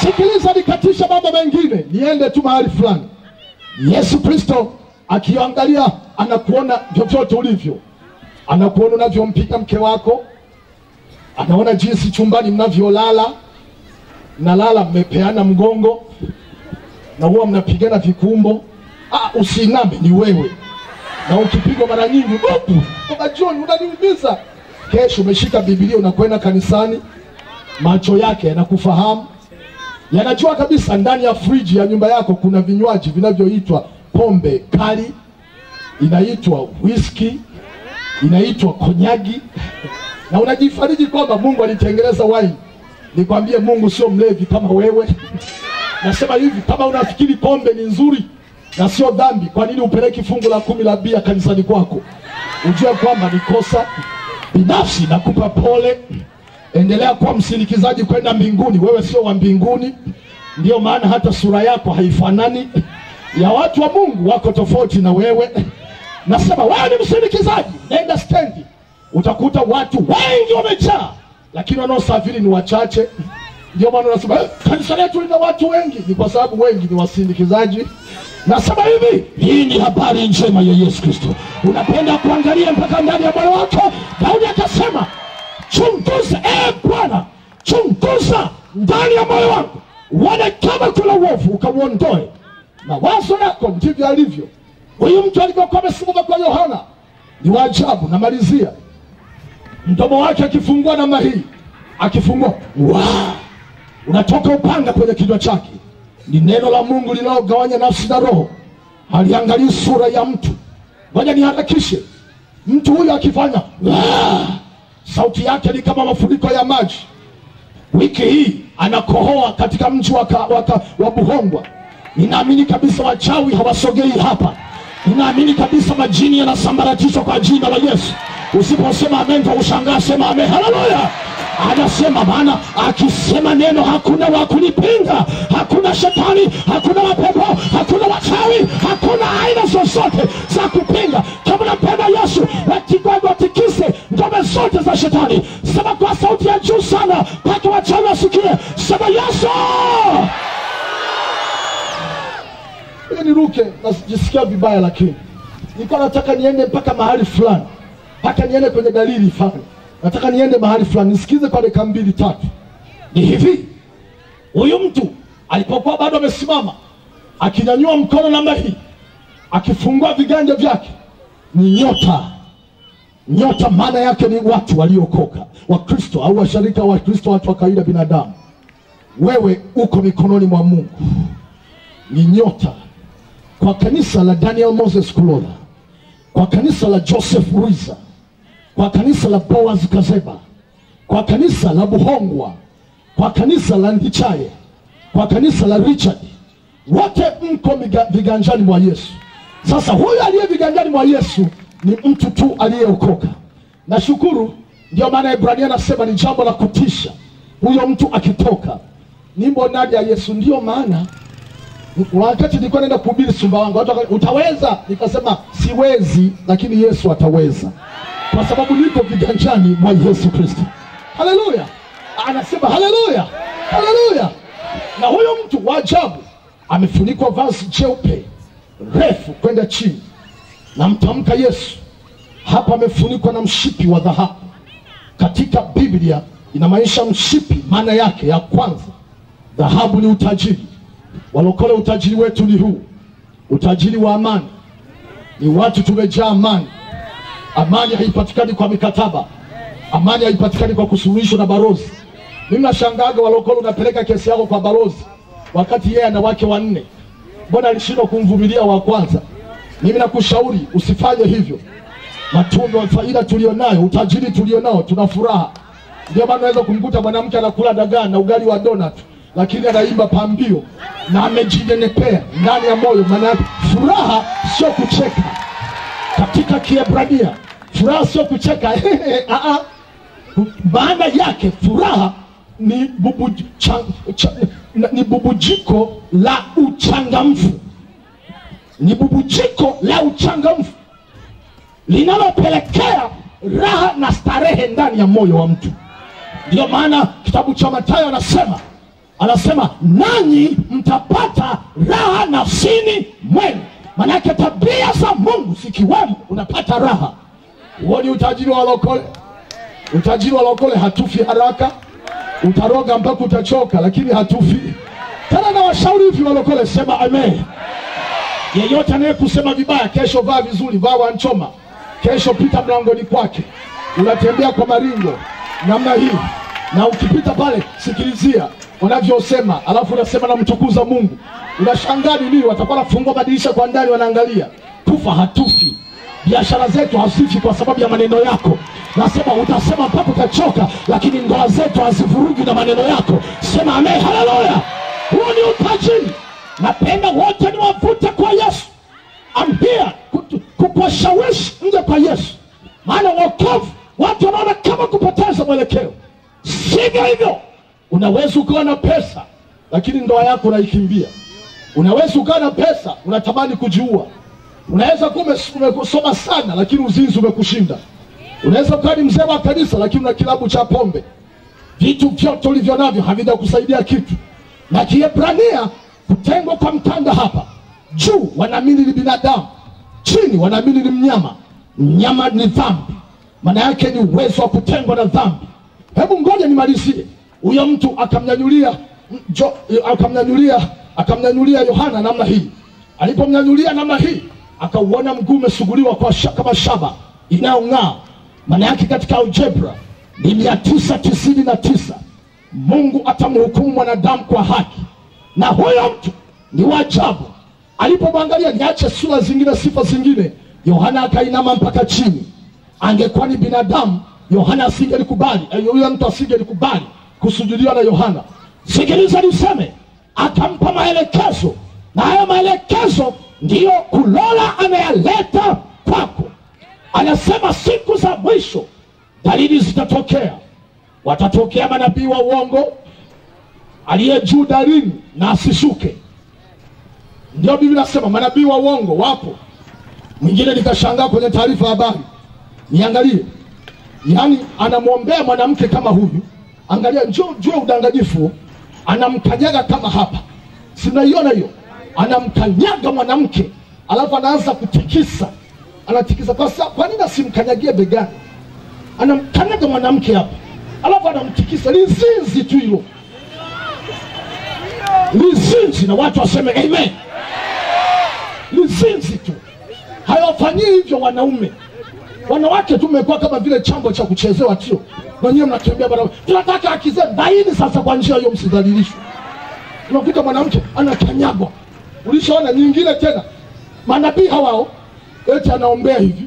Sikiliza, nikatisha mambo mengine, niende tu mahali fulani. Yesu Kristo akiangalia anakuona vyovyote ulivyo. Anakuona unavyompiga mke wako. Anaona jinsi chumbani mnavyolala. Nalala mmepeana mgongo na huwa mnapigana vikumbo. Usiname ni wewe. Na ukipigwa mara nyingi, Baba John unaniumiza. Kesho umeshika Biblia unakwenda kanisani, macho yake yanakufahamu. Yanajua kabisa ndani ya friji ya nyumba yako kuna vinywaji vinavyoitwa pombe kali, inaitwa whisky, inaitwa konyagi. Na unajifariji kwamba Mungu alitengeneza wine. Nikwambie Mungu sio mlevi kama wewe. Nasema hivi, kama unafikiri pombe ni nzuri na sio dhambi, kwa nini upeleki fungu la 10 la bia kanisani kwako? Ujue kwamba ni kosa. Binafsi nakupa pole. Endelea kuwa msindikizaji kwenda mbinguni. Wewe sio wa mbinguni. Ndio maana hata sura yako haifanani ya watu wa Mungu, wako tofauti na wewe. Nasema wewe ni msindikizaji, nenda stendi utakuta watu wengi wamejaa, lakini wanaosafiri ni wachache. Ndio maana nasema kanisa letu lina watu wengi, ni kwa sababu wengi ni wasindikizaji. Nasema hivi, hii ni habari njema ya Yesu Kristo. Unapenda kuangalia mpaka ndani ya moyo wako. Daudi akasema, chunguza, Bwana, chunguza ndani ya moyo wangu, uone kama kuna uovu ukauondoe. Mawazo yako ndivyo alivyo. Huyu mtu alivyokuwa amesimama kwa Yohana ni wa ajabu. Namalizia, mdomo wake akifungua namna hii, akifungua wow, unatoka upanga kwenye kinywa chake. Ni neno la Mungu linalogawanya nafsi na roho, haliangalii sura ya mtu. Ngoja niharakishe. Mtu huyu akifanya wow, sauti yake ni kama mafuriko ya maji. Wiki hii anakohoa katika mji wa Buhongwa. Ninaamini kabisa wachawi hawasogei hapa. Ninaamini kabisa majini yanasambaratishwa kwa jina la Yesu. Usiposema amen ushangaa, sema amen. Haleluya. Anasema, maana akisema neno hakuna wa kulipinga, hakuna shetani, hakuna mapepo, hakuna wachawi, hakuna aina zozote za kupinga. Kama unampenda Yesu, watikise ngome zote za shetani. Sema kwa sauti ya juu sana mpaka wachawi wasikie. Sema Yesu. Niruke, najisikia vibaya, lakini nilikuwa nataka niende mpaka mahali fulani, mpaka niende kwenye dalili fulani. Nataka niende mahali fulani, nisikize kwa dakika 2 3. Ni hivi, huyu mtu alipokuwa bado amesimama, akinyanyua mkono namna hii, akifungua viganja vyake, ni nyota. Nyota maana yake ni watu waliokoka, Wakristo au washirika wa Kristo, watu wa kawaida binadamu. Wewe uko mikononi mwa Mungu. Ni nyota kwa kanisa la Daniel Moses Kulola, kwa kanisa la Joseph Ruiza, kwa kanisa la Boaz Kazeba, kwa kanisa la Buhongwa, kwa kanisa la Ndichaye, kwa kanisa la Richard. Wote mko viganjani mwa Yesu. Sasa huyu aliye viganjani mwa Yesu ni mtu tu aliyeokoka. Nashukuru, ndio maana Ibrania anasema ni jambo la kutisha huyo mtu akitoka. Nimbo ndani ya Yesu. Ndio maana wakati nilikuwa naenda kuhubiri Sumbawanga, watu utaweza? Nikasema siwezi, lakini Yesu ataweza, kwa sababu niko viganjani mwa Yesu Kristo. Haleluya. Anasema haleluya, haleluya. Na huyo mtu wa ajabu amefunikwa vazi jeupe refu kwenda chini, na mtamka Yesu hapa amefunikwa na mshipi wa dhahabu. Katika Biblia inamaanisha mshipi, maana yake ya kwanza, dhahabu ni utajiri. Walokole, utajiri wetu ni huu, utajiri wa amani. Ni watu tumejaa amani. Amani haipatikani kwa mikataba. Amani haipatikani kwa kusuluhishwa na balozi. Mimi nashangaaga walokole, unapeleka kesi yako kwa balozi wakati yeye ana wake 4. Mbona alishindwa kumvumilia wa kwanza? Mimi nakushauri usifanye hivyo. Matunda, faida tulionayo, utajiri tulionao, tuna furaha. Ndio maana unaweza kumkuta mwanamke anakula dagaa na ugali wa donut, lakini anaimba pambio na amejinenepea ndani ya moyo. Maana furaha sio kucheka. Katika Kiebrania furaha sio kucheka. Maana yake furaha ni ni bubujiko la uchangamfu. Ni bubujiko la uchangamfu linalopelekea raha na starehe ndani ya moyo wa mtu. Ndio maana kitabu cha Mathayo anasema nanyi mtapata raha nafsini mwenu. Manake tabia za Mungu zikiwemo unapata raha. Huo ni utajiri wa walokole. Utajiri wa walokole hatufi haraka. Utaroga mpaka utachoka, lakini hatufi. Tena na washauri hivi walokole, sema amen. Yeyote anayekusema vibaya, kesho vaa vizuri, vaa wanchoma. Kesho pita mlangoni kwake, unatembea kwa maringo namna hii, na ukipita pale sikilizia wanavyosema, alafu unasema namtukuza Mungu. Unashangaa nini? Watakuwa wanafungua madirisha kwa ndani wanaangalia. Kufa hatufi. Biashara zetu hazifi kwa sababu ya maneno yako. Nasema utasema mpaka utachoka, lakini ndoa zetu hazivurugi na maneno yako. Sema amen, haleluya. Huo ni utajiri. Napenda wote niwavute kwa Yesu. I'm here kukuwashawishi nje kwa Yesu. Maana wokovu watu wanaona kama kupoteza mwelekeo. Sivyo hivyo. Unaweza ukawa na pesa lakini ndoa yako unaikimbia. Unaweza ukawa na pesa unatamani kujiua. Unaweza kuwa umesoma sana lakini uzinzi umekushinda. Unaweza kuwa ni mzee wa kanisa lakini una kilabu cha pombe. Vitu vyote ulivyo navyo havijakusaidia kitu. Na Kiebrania kutengwa kwa mtanda hapa. Juu wanaamini ni binadamu, chini wanaamini ni mnyama. Mnyama ni dhambi. Maana yake ni uwezo wa kutengwa na dhambi. Hebu ngoja nimalizie. Huyo mtu akamnyanyulia Yohana namna hii. Alipomnyanyulia namna hii, akauona mguu umesuguliwa kwa kama shaba inayong'aa. Maana yake katika algebra ni 999. Mungu atamhukumu mwanadamu kwa haki. Na huyo mtu ni wa ajabu. Alipomwangalia, niache sura zingine, sifa zingine, Yohana akainama mpaka chini. Angekuwa ni binadamu, Yohana asingelikubali, yule mtu asingelikubali kusujudiwa na Yohana. Sikiliza niseme, akampa maelekezo, na hayo maelekezo ndiyo Kulola anayaleta kwako. Anasema siku za mwisho dalili zitatokea. Watatokea manabii wa uongo, aliye juu darini na asishuke. Ndio Biblia inasema manabii wa uongo wapo. Mwingine nikashangaa kwenye taarifa habari, niangalie, yaani anamwombea mwanamke kama huyu, angalia, njoo jua udanganyifu, anamkanyaga kama hapa, si mnaiona hiyo? Anamkanyaga mwanamke, alafu anaanza kutikisa, anatikisa. Kwa nini asimkanyagie begani? Anamkanyaga mwanamke hapa, alafu anamtikisa. Lizinzi tu hilo, lizinzi, na watu waseme amen. Lizinzi tu. Hayafanyii hivyo wanaume. Wanawake tumekuwa kama vile chambo cha kuchezewa tio. Na nyinyi mnatembea barabara, tunataka haki zetu. Baini sasa kwa njia hiyo msidhalilishwe. Unakuta mwanamke anakanyagwa. Ulishaona nyingine tena. Manabii hawao eti anaombea hivi,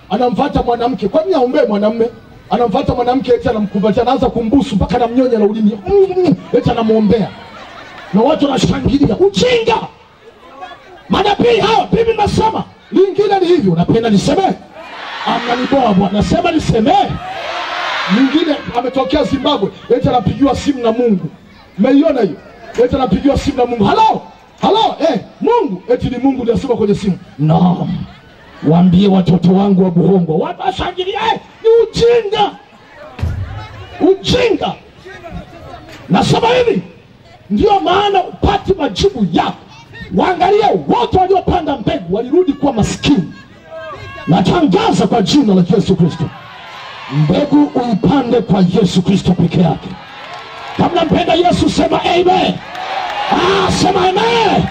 anamfuata mwanamke. Kwa nini aombee mwanamume? Anamfuata mwanamke eti anamkumbatia, anaanza kumbusu mpaka anamnyonya na ulimi. Eti anamuombea. Na watu wanashangilia. Ujinga. Manabii hao, Biblia inasema lingine ni hivi. Unapenda niseme? Amnaniboa bwana. Nasema niseme. Mwingine ametokea Zimbabwe, eti anapigiwa simu na Mungu. Umeiona hiyo? Eti anapigiwa simu na Mungu. Halo? Halo? Mungu, eti ni Mungu ndiye asema kwenye simu. Naam. Waambie watoto wangu wa Buhongwa. Watu washangilia. Ni ujinga. Ujinga. Nasema hivi, ndio maana upati majibu yako. Waangalie wote waliopanda mbegu walirudi kuwa maskini. Natangaza kwa jina la Yesu Kristo, mbegu uipande kwa Yesu Kristo peke yake. Kama unampenda Yesu sema amen. Sema amen.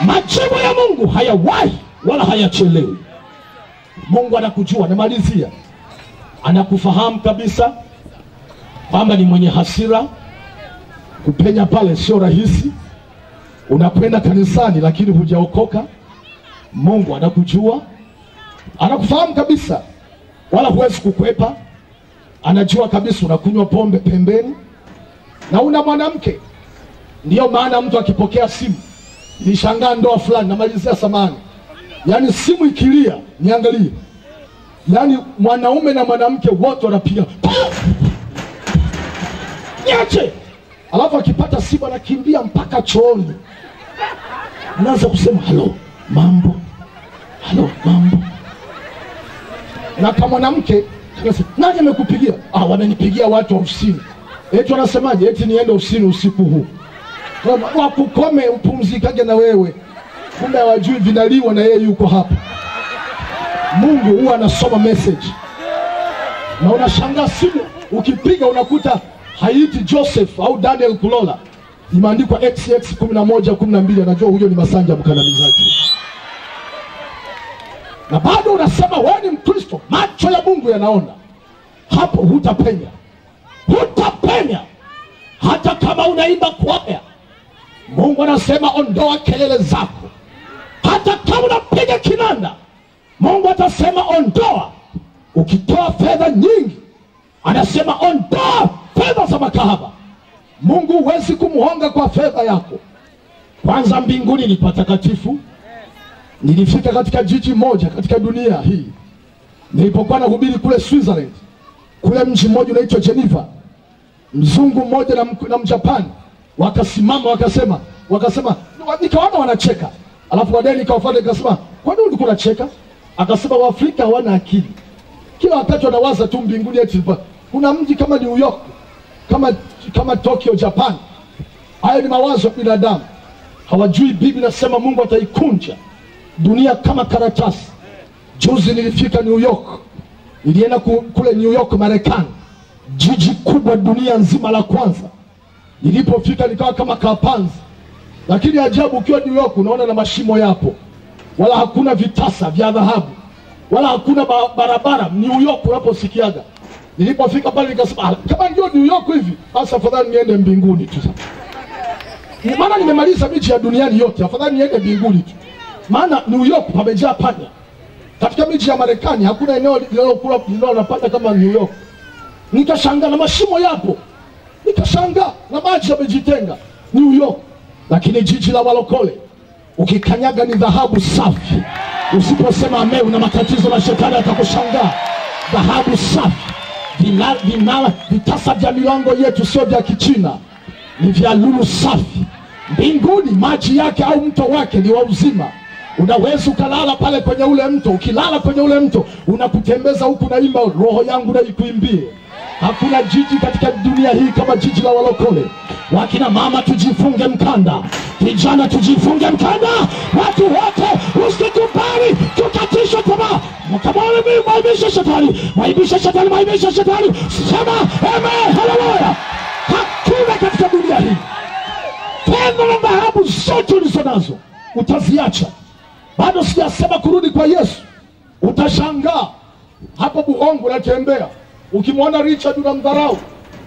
Majibu ya Mungu hayawahi wala hayachelewi. Mungu anakujua, namalizia. Anakufahamu kabisa kwamba ni mwenye hasira. Kupenya pale sio rahisi. Unakwenda kanisani lakini hujaokoka. Mungu anakujua, anakufahamu kabisa, wala huwezi kukwepa. Anajua kabisa unakunywa pombe pembeni na una mwanamke. Ndiyo maana mtu akipokea simu, nishangaa ndoa fulani, namalizia samani, yaani simu ikilia, niangalie, yaani mwanaume na mwanamke wote wanapiga niache. Alafu akipata simu anakimbia mpaka chooni, anaanza kusema halo mambo, halo mambo. Na kama mwanamke nani amekupigia? Wamenipigia watu wa ofisini. Eti wanasemaje? Eti niende ofisini usiku huu. Wakukome upumzikage na wewe. Kumbe hawajui vinaliwa na yeye yuko hapa. Mungu huwa anasoma message. Na unashangaa simu ukipiga unakuta haiti Joseph au Daniel Kulola. Imeandikwa XX 11 12, anajua huyo ni Masanja mkandamizaji. Na bado unasema wewe ni Mkristo. Macho ya Mungu yanaona. Hapo hutapenya. Hutapenya. Hata kama unaimba kwaya, Mungu anasema ondoa kelele zako. Hata kama unapiga kinanda, Mungu atasema ondoa. Ukitoa fedha nyingi, anasema ondoa fedha za makahaba. Mungu huwezi kumhonga kwa fedha yako. Kwanza mbinguni ni patakatifu. Nilifika katika jiji moja katika dunia hii. Nilipokuwa nahubiri kule Switzerland, kule mji mmoja unaitwa Geneva, mzungu mmoja na Mjapani wakasimama wakasema, nikaona wanacheka. Alafu baadaye nikawafuata nikasema, kwa nini ulikuwa unacheka? Akasema Waafrika hawana akili. Kila wakati wanawaza tu mbinguni eti kuna mji kama New York, kama Tokyo Japan. Hayo ni mawazo ya binadamu. Hawajui Biblia inasema Mungu ataikunja dunia kama karatasi. Juzi nilifika New York. Nilienda kule New York Marekani, jiji kubwa dunia nzima la kwanza. Nilipofika nikawa kama kapanzi. Lakini ajabu, ukiwa New York unaona na mashimo yapo, wala hakuna vitasa vya dhahabu, wala hakuna barabara New York unaposikiaga. Nilipofika pale nikasema, kama ndio New York hivi, basi afadhali niende mbinguni tu. Maana nimemaliza miji ya duniani yote, afadhali niende mbinguni tu. Maana New York pamejaa panya. Katika miji ya Marekani hakuna eneo linalokula linalopata kama New York. Nikashangaa na mashimo yapo. Nikashangaa na maji yamejitenga New York. Lakini jiji la walokole ukikanyaga ni dhahabu safi. Usiposema amen una matatizo na shetani atakushangaa. Dhahabu safi. Vitasa vya milango yetu sio vya Kichina, ni vya lulu safi. Mbinguni maji yake au mto wake ni wa uzima. Unaweza ukalala pale kwenye ule mto. Ukilala kwenye ule mto unakutembeza huku naimba roho yangu na ikuimbie. Hakuna jiji katika dunia hii kama jiji la walokole. Wakina mama tujifunge mkanda, vijana tujifunge mkanda, watu wote usikubali tukatishwe tamaa. Mwaibisha shetani, mwaibisha shetani, mwaibisha shetani. Sema amen, haleluya. Hakuna katika dunia hii fedha na dhahabu zote ulizonazo utaziacha. Bado sijasema kurudi kwa Yesu. Utashangaa hapo Buhongo unatembea, ukimwona Richard unamdharau.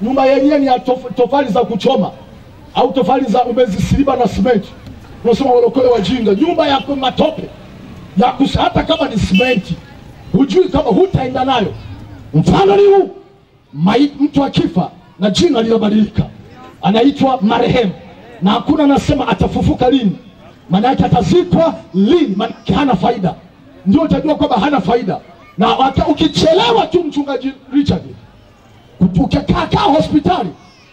Nyumba yenyewe ni ya tofali za kuchoma au tofali za umezisiliba na simenti. Unasema walokole wajinga. Nyumba ya matope ya hata kama ni simenti hujui kama hutaenda nayo. Mfano ni huu, mtu akifa na jina linabadilika, anaitwa marehemu, na hakuna anasema atafufuka lini. Maana yake atazikwa lini, maana hana faida. Ndio utajua kwamba hana faida. Na ukichelewa tu mchungaji Richard, ukikaa hospitali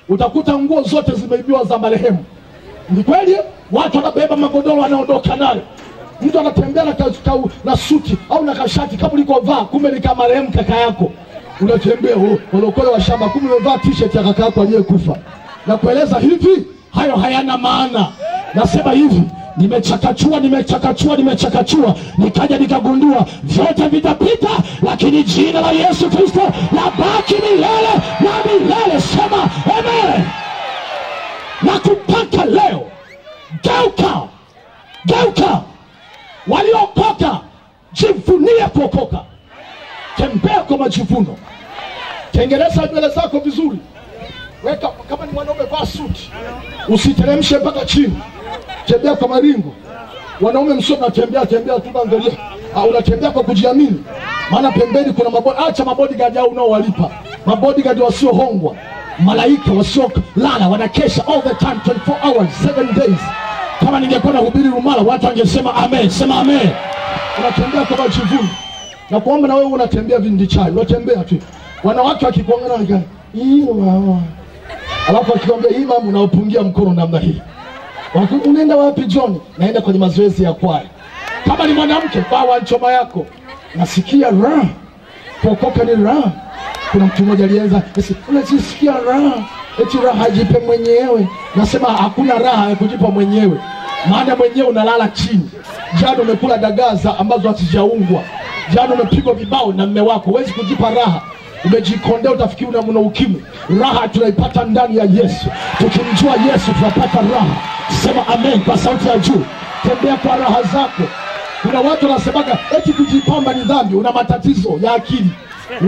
utakuta nguo zote zimeibiwa za marehemu. Ni kweli, watu wanabeba magodoro wanaondoka nayo. Mtu anatembea na suti au na kashati kama ulikovaa, kumbe ni kama marehemu kaka yako. Unatembea walokole wa shamba, kumbe umevaa t-shirt ya kaka yako aliyekufa. Na kueleza hivi, hayo hayana maana. Nasema hivi, nimechakachua, nimechakachua, nimechakachua, nikaja nikagundua vyote vitapita, lakini jina la Yesu Kristo labaki milele na milele. Sema amen. Na kupaka leo, geuka, geuka. Waliokoka, jivunie kuokoka. Tembea kwa majivuno. Tengeneza nywele zako vizuri. Weka, kama ni mwanaume vaa suti, usiteremshe mpaka chini. Tembea kwa maringo. Wanaume msio mnatembea tembea tu angalia. Unatembea kwa kujiamini. Maana pembeni kuna mabodi. Acha mabodyguard hao unaowalipa. Mabodyguard wasiohongwa. Malaika wasiolala wanakesha all the time 24 hours 7 days. Kama ningekuwa nahubiri Rumala watu wangesema amen. Sema amen. Unatembea kwa majivuno. Na kuomba na wewe unatembea vindichai. Unatembea tu. Wanawake wakikuangalia hii mama. Alafu akikwambia hii mama unaopungia mkono namna hii. Unaenda wapi John? Naenda kwenye mazoezi ya kwaya. Kama ni mwanamke, vaa nchoma yako. Nasikia raha. Kuokoka ni raha. Kuna mtu mmoja alianza, unajisikia raha. Eti raha jipe mwenyewe. Nasema hakuna raha ya kujipa mwenyewe. Maana mwenyewe unalala chini. Jana umekula dagaa ambazo hazijaungwa. Jana umepigwa vibao na mume wako. Huwezi kujipa raha. Umejikondea utafikiri una ukimwi. Raha tunaipata ndani ya Yesu. Tukimjua Yesu tunapata raha. Sema amen kwa sauti ya juu. Tembea kwa raha zako. Kuna watu wanasemaga eti kujipamba ni dhambi. Una matatizo ya akili.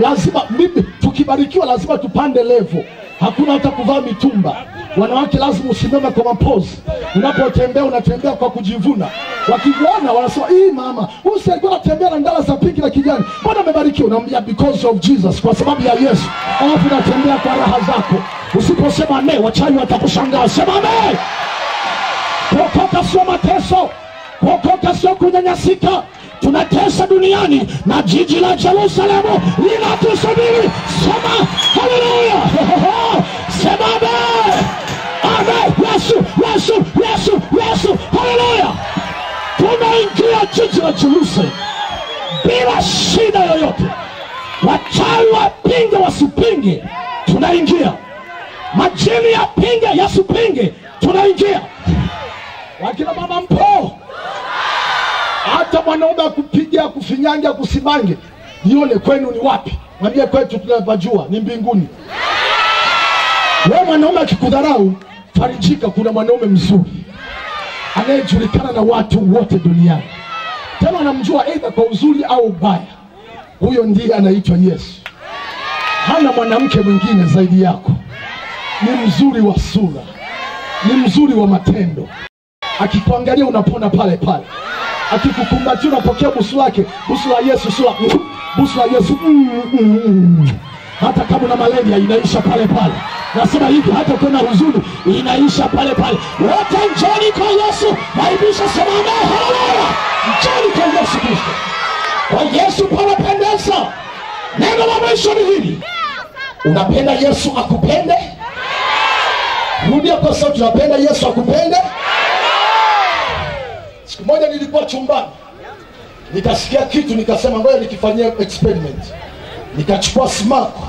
Lazima mimi tukibarikiwa lazima tupande level. Hakuna hata kuvaa mitumba. Wanawake lazima usimame kwa mapozi. Unapotembea unatembea kwa kujivuna. Wakikuona wanasema, "Hii mama, huyu alikuwa anatembea na ndala za pinki na kijani. Mbona amebarikiwa?" Unamwambia because of Jesus, kwa sababu ya Yesu. Alafu unatembea kwa raha zako. Usiposema amen, wachawi watakushangaa. Sema amen. Kuokoka sio mateso. Kuokoka sio kunyanyasika. Tunatesa duniani na jiji la Yerusalemu linatusubiri. Sema haleluya. Sema amen. Amen. Yesu, Yesu, Yesu, Yesu. Haleluya. Tunaingia jiji la Yerusalemu bila shida yoyote. Wachawi wapinge wasipinge, tunaingia. Majini yapinge yasipinge, tunaingia. Wakina mama mpo, hata mwanaume akupiga, akufinyange, akusimange, nione kwenu ni wapi? Mwambie kwetu tunapajua ni mbinguni. Wewe mwanaume akikudharau, farijika, kuna mwanaume mzuri anayejulikana na watu wote duniani. Tena anamjua aidha kwa uzuri au ubaya. Huyo ndiye anaitwa Yesu. Hana mwanamke mwingine zaidi yako. Ni mzuri wa sura, ni mzuri wa matendo. Akikuangalia unapona pale pale. Akikukumbatia unapokea busu lake, busu la Yesu, sura, busu la Yesu. Hata kama una malaria inaisha pale pale. Nasema hivi, hata ukiwa na huzuni inaisha pale pale. Wote njoni kwa Yesu. Maibisha, sema amen, haleluya. Njoni kwa Yesu Kristo. Kwa Yesu panapendeza. Neno la mwisho ni hili. Unapenda Yesu akupende? Rudia kwa sauti, unapenda Yesu akupende? Siku moja nilikuwa chumbani, nikasikia kitu, nikasema ngoja nikifanyie experiment. Nikachukua smaku,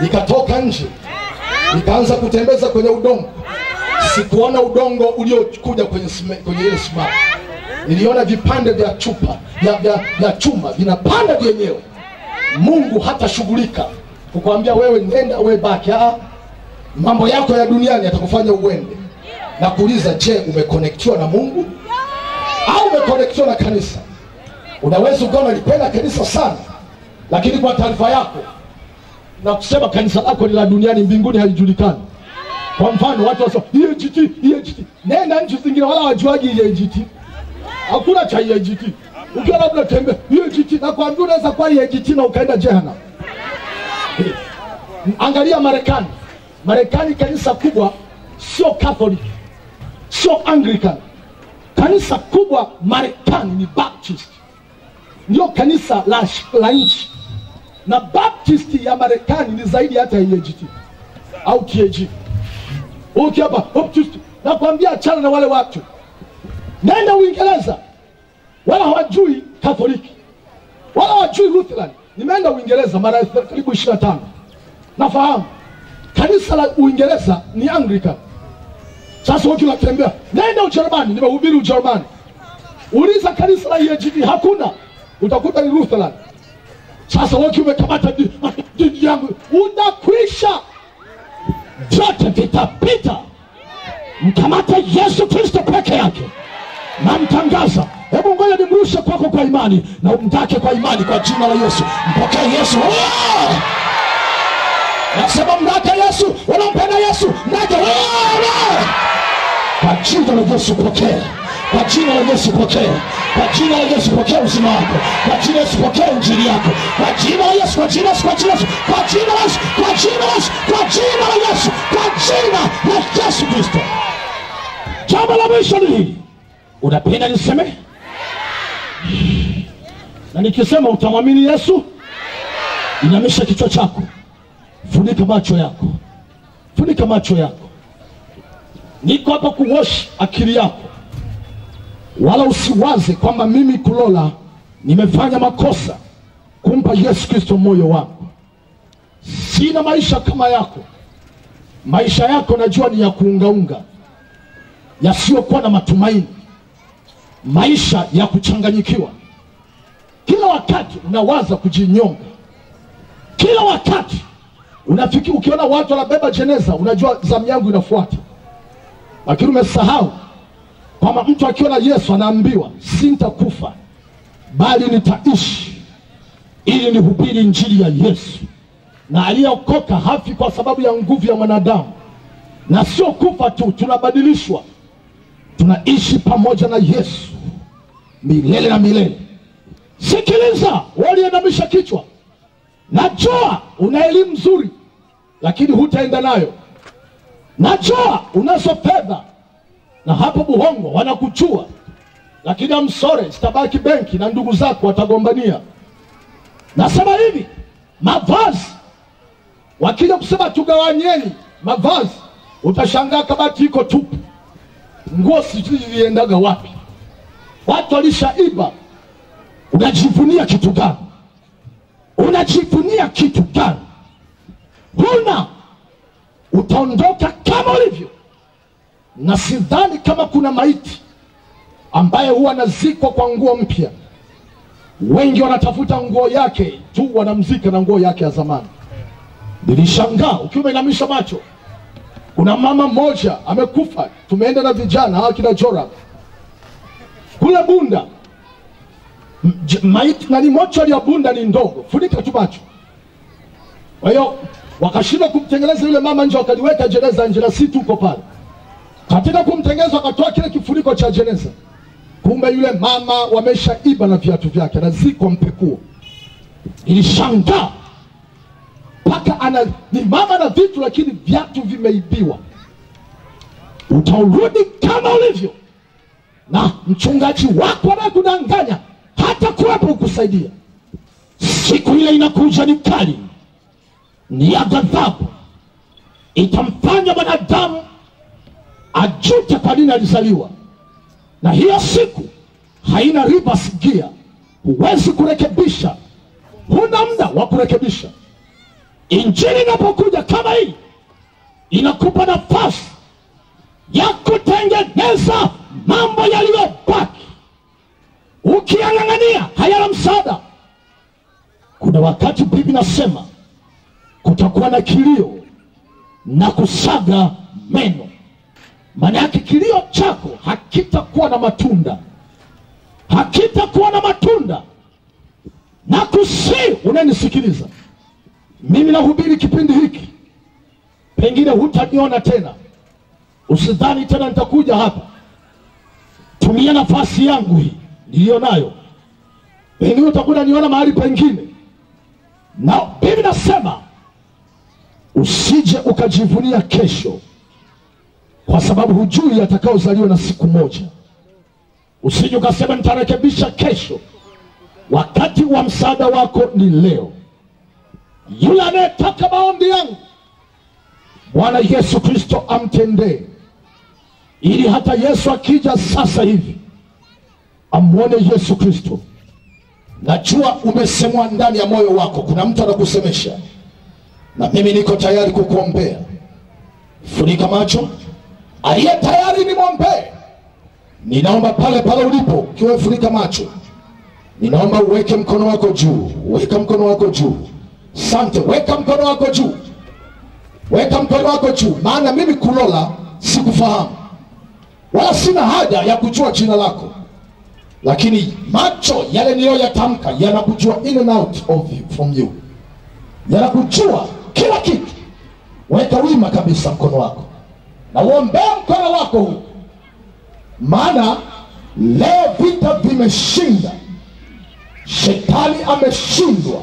nikatoka nje, nikaanza kutembeza kwenye udongo. Sikuona udongo uliokuja kwenye ile smaku. Niliona vipande vya chupa, vya chuma vinapanda vyenyewe. Mungu hatashughulika kukwambia wewe nenda, wewe baki. Mambo yako ya duniani yatakufanya uende. Na kuuliza, je, umekonektiwa na Mungu au umekonektiwa na kanisa? Unaweza ukawa unalipenda kanisa sana, lakini kwa taarifa yako na kusema kanisa lako ni la duniani, mbinguni halijulikani. Kwa mfano watu wasema EAGT, EAGT. Nenda nchi zingine wala hawajuagi EAGT. Hakuna cha EAGT. Ukiwa labda unatembea EAGT, na kuambia unaweza kwa EAGT na ukaenda jehanamu. Angalia Marekani. Marekani kanisa kubwa sio Catholic, sio Anglican. Kanisa kubwa Marekani ni Baptist. Ndio kanisa la nchi. Na Baptist ya Marekani ni zaidi hata EAGT au TAG. Uki hapa Baptist, nakwambia achana na wale watu. Nenda Uingereza, wala hawajui Katoliki, wala hawajui Lutheran. Nimeenda Uingereza mara karibu 25. Nafahamu kanisa la Uingereza ni Anglican. Sasa wote unatembea, nenda Ujerumani, nimehubiri Ujerumani. Uliza kanisa la EAGT, hakuna. Utakuta ni Lutheran. Sasa wote umekamata dini yangu, utakwisha. Vyote vitapita. Mkamate Yesu Kristo peke yake. Na mtangaza. Hebu ngoja nimrushe kwako kwa imani, na umtake kwa imani kwa jina la Yesu. Mpokee Yesu. Oh! Nasema mtake Yesu, unampenda Yesu, mtake. Kwa jina la Yesu pokea. Kwa jina la Yesu pokea. Kwa jina la Yesu pokea uzima wako. Kwa jina la Yesu pokea injili yako. Kwa jina la Yesu, kwa jina la Yesu, kwa jina la Yesu, kwa jina la Yesu, kwa jina la Yesu, kwa jina la Yesu, kwa jina la Yesu Kristo. Jambo la mwisho ni hili. Unapenda niseme? Na nikisema utamwamini Yesu? Inamisha kichwa chako. Funika macho yako. Funika macho yako. Niko hapa kuwash akili yako. Wala usiwaze kwamba mimi Kulola nimefanya makosa kumpa Yesu Kristo moyo wangu. Sina maisha kama yako. Maisha yako najua ni ya kuungaunga, yasiyokuwa na matumaini, maisha ya kuchanganyikiwa. Kila wakati unawaza kujinyonga. Kila wakati unafikiri, ukiona watu wanabeba jeneza unajua zamu yangu inafuata. Lakini umesahau kwamba mtu akiona Yesu anaambiwa sintakufa bali nitaishi ili nihubiri injili ya Yesu. Na aliyeokoka hafi kwa sababu ya nguvu ya mwanadamu, Na sio kufa tu, tunabadilishwa, tunaishi pamoja na Yesu milele na milele. Sikiliza, waliendamisha kichwa, najua una elimu nzuri lakini hutaenda nayo. Najua unazo fedha na hapo Buhongo wanakuchua, lakini amsore sitabaki benki na ndugu zako watagombania. Nasema hivi, mavazi wakija kusema tugawanyeni mavazi, utashangaa kabati iko tupu, nguo sijui ziliendaga wapi, watu walishaiba. Unajivunia kitu gani? Unajivunia kitu gani? Huna. Utaondoka kama ulivyo. Na sidhani kama kuna maiti ambaye huwa anazikwa kwa nguo mpya. Wengi wanatafuta nguo yake tu, wanamzika na nguo yake ya zamani. Nilishangaa ukiwa umeinamisha macho, kuna mama mmoja amekufa, tumeenda na vijana hawa kina Jora kule Bunda. Maiti na ni mochari ya Bunda ni ndogo, funika tu macho. Kwa hiyo wakashindwa kumtengeneza yule mama nje, wakaliweka jeneza nje, na si tuko pale. Katika kumtengeneza wakatoa kile kifuniko cha jeneza, kumbe yule mama wameshaiba na viatu vyake, anazikwa mpekuo. Nilishangaa paka ana ni mama na vitu, lakini viatu vimeibiwa. Utaurudi kama ulivyo, na mchungaji wako anayekudanganya hata kuwepo kukusaidia. Siku ile inakuja ni kali, ni ya ghadhabu, itamfanya mwanadamu ajute kwa nini alizaliwa. Na hiyo siku haina reverse gear, huwezi kurekebisha, huna muda wa kurekebisha. Injili inapokuja kama hii, inakupa nafasi ya kutengeneza mambo yaliyobaki. Ukiyang'ang'ania hayana msaada. Kuna wakati Biblia inasema kutakuwa na kilio na kusaga meno. Maana yake kilio chako hakitakuwa na matunda, hakitakuwa na matunda. Na kusi unanisikiliza, mimi nahubiri kipindi hiki, pengine hutaniona tena, usidhani tena nitakuja hapa. Tumia nafasi yangu hii niliyo nayo, pengine utakuja niona mahali pengine. Na Biblia inasema usije ukajivunia kesho, kwa sababu hujui atakaozaliwa na siku moja. Usije ukasema nitarekebisha kesho. Wakati wa msaada wako ni leo. Yule anayetaka maombi yangu, Bwana Yesu Kristo amtendee, ili hata Yesu akija sasa hivi amuone Yesu Kristo. Najua umesemwa ndani ya moyo wako, kuna mtu anakusemesha, na mimi niko tayari kukuombea. Funika macho. Aliye tayari nimwombee, ninaomba pale pale ulipo, ukiwa funika macho, ninaomba uweke mkono wako juu. Weka mkono wako juu. Sante, weka mkono wako juu. Weka mkono wako juu. Maana mimi Kulola sikufahamu, wala sina haja ya kujua jina lako, lakini macho yale niliyoyatamka yanakujua in and out of you, from you, yanakujua kila kitu. Weka wima kabisa mkono wako na uombee mkono wako huu, maana leo vita vimeshinda, shetani ameshindwa,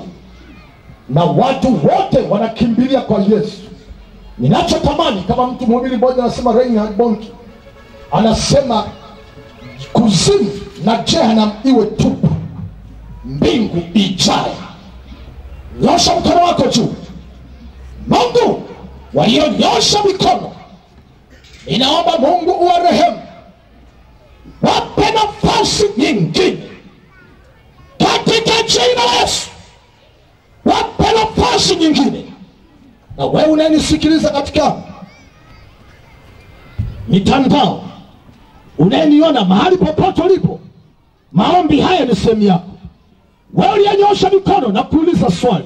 na watu wote wanakimbilia kwa Yesu. Ninachotamani kama mtu mhubiri mmoja anasema, Reinhard Bonnke anasema, kuzimu na jehanamu iwe tupu, mbingu ijae. Nyosha mkono wako juu. Mungu, walionyosha mikono, ninaomba Mungu uwarehemu, wape nafasi nyingine katika jina la Yesu. Wape nafasi nyingine. Na wewe unanisikiliza katika mitandao, unaniona mahali popote ulipo, maombi haya ni sehemu yako. Wewe uliyenyosha mikono, na kuuliza swali,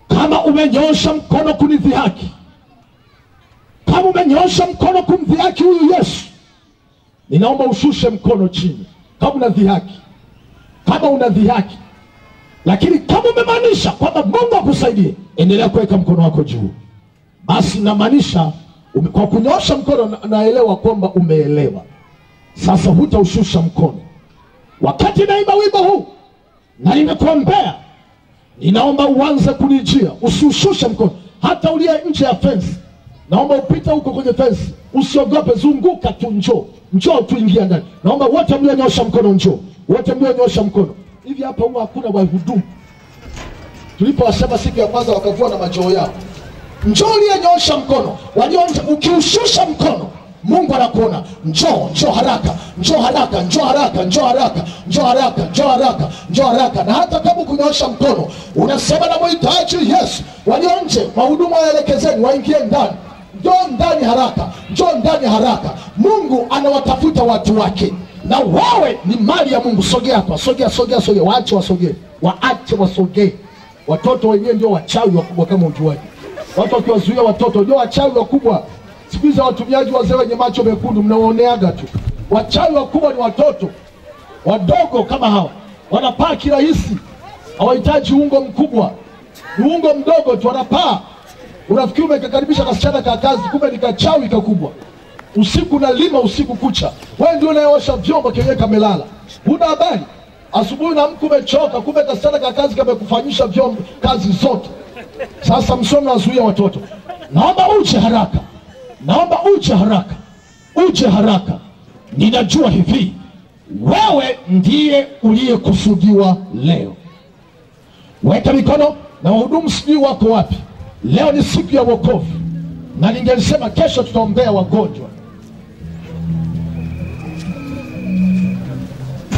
kama umenyosha mkono kunidhihaki, kama umenyosha mkono kumdhihaki huyu Yesu, ninaomba ushushe mkono chini kama unadhihaki, kama unadhihaki. Lakini kama umemaanisha kwamba Mungu akusaidie, endelea kuweka mkono wako juu. basi namaanisha kwa kunyoosha mkono naelewa kwamba umeelewa. Sasa hutaushusha mkono. Wakati naimba wimbo huu na nimekuombea, ninaomba uanze kunijia. Usiushushe mkono, hata uliye nje ya fence. Naomba upite huko kwenye fence, usiogope, zunguka tu, njoo. Njoo tu, ingia ndani. Naomba wote mlionyosha mkono njoo. Wote mlionyosha mkono. Hivi hapa huwa hakuna wahudumu. Tulipowasema siku ya kwanza wakavua na majoo yao. Njoo uliyenyosha mkono. Walio nje, ukiushusha mkono Mungu anakuona. Njoo, njoo haraka, njoo haraka, njoo haraka, njoo haraka, njoo haraka, njoo haraka, njoo haraka. Na hata kama kunyosha mkono unasema namhitaji Yesu. Walio nje, wahudumu waelekezeni waingie ndani. Njoo ndani haraka, njoo ndani haraka. Mungu anawatafuta watu wake. Na wewe ni mali ya Mungu. Sogea hapa, sogea, sogea, sogea. Waache wasogee, waache wasogee. Watoto wenyewe ndio wachawi wakubwa kama ujuaji. Watu wakiwazuia watoto ndio wachawi wakubwa. Siku hizi watumiaji wazee wenye macho mekundu mnawaoneaga tu. Wachawi wakubwa ni watoto wadogo kama hawa. Wanapaa kirahisi. Hawahitaji ungo mkubwa. Ni ungo mdogo tu wanapaa. Unafikiri umekakaribisha kasichana ka kazi, kumbe ni kachawi kakubwa. Usiku nalima usiku kucha. Wewe ndio unayeosha vyombo kenyewe kamelala. Huna habari. Asubuhi unaamka umechoka, kumbe kasichana ka kazi kamekufanyisha vyombo kazi zote. Sasa msomi nazuia watoto. Naomba uje haraka. Naomba uje haraka. Uje haraka. Ninajua hivi, wewe ndiye uliyekusudiwa leo. Weka mikono na wahudumu sijui wako wapi. Leo ni siku ya wokovu. Na ningelisema kesho tutaombea wagonjwa.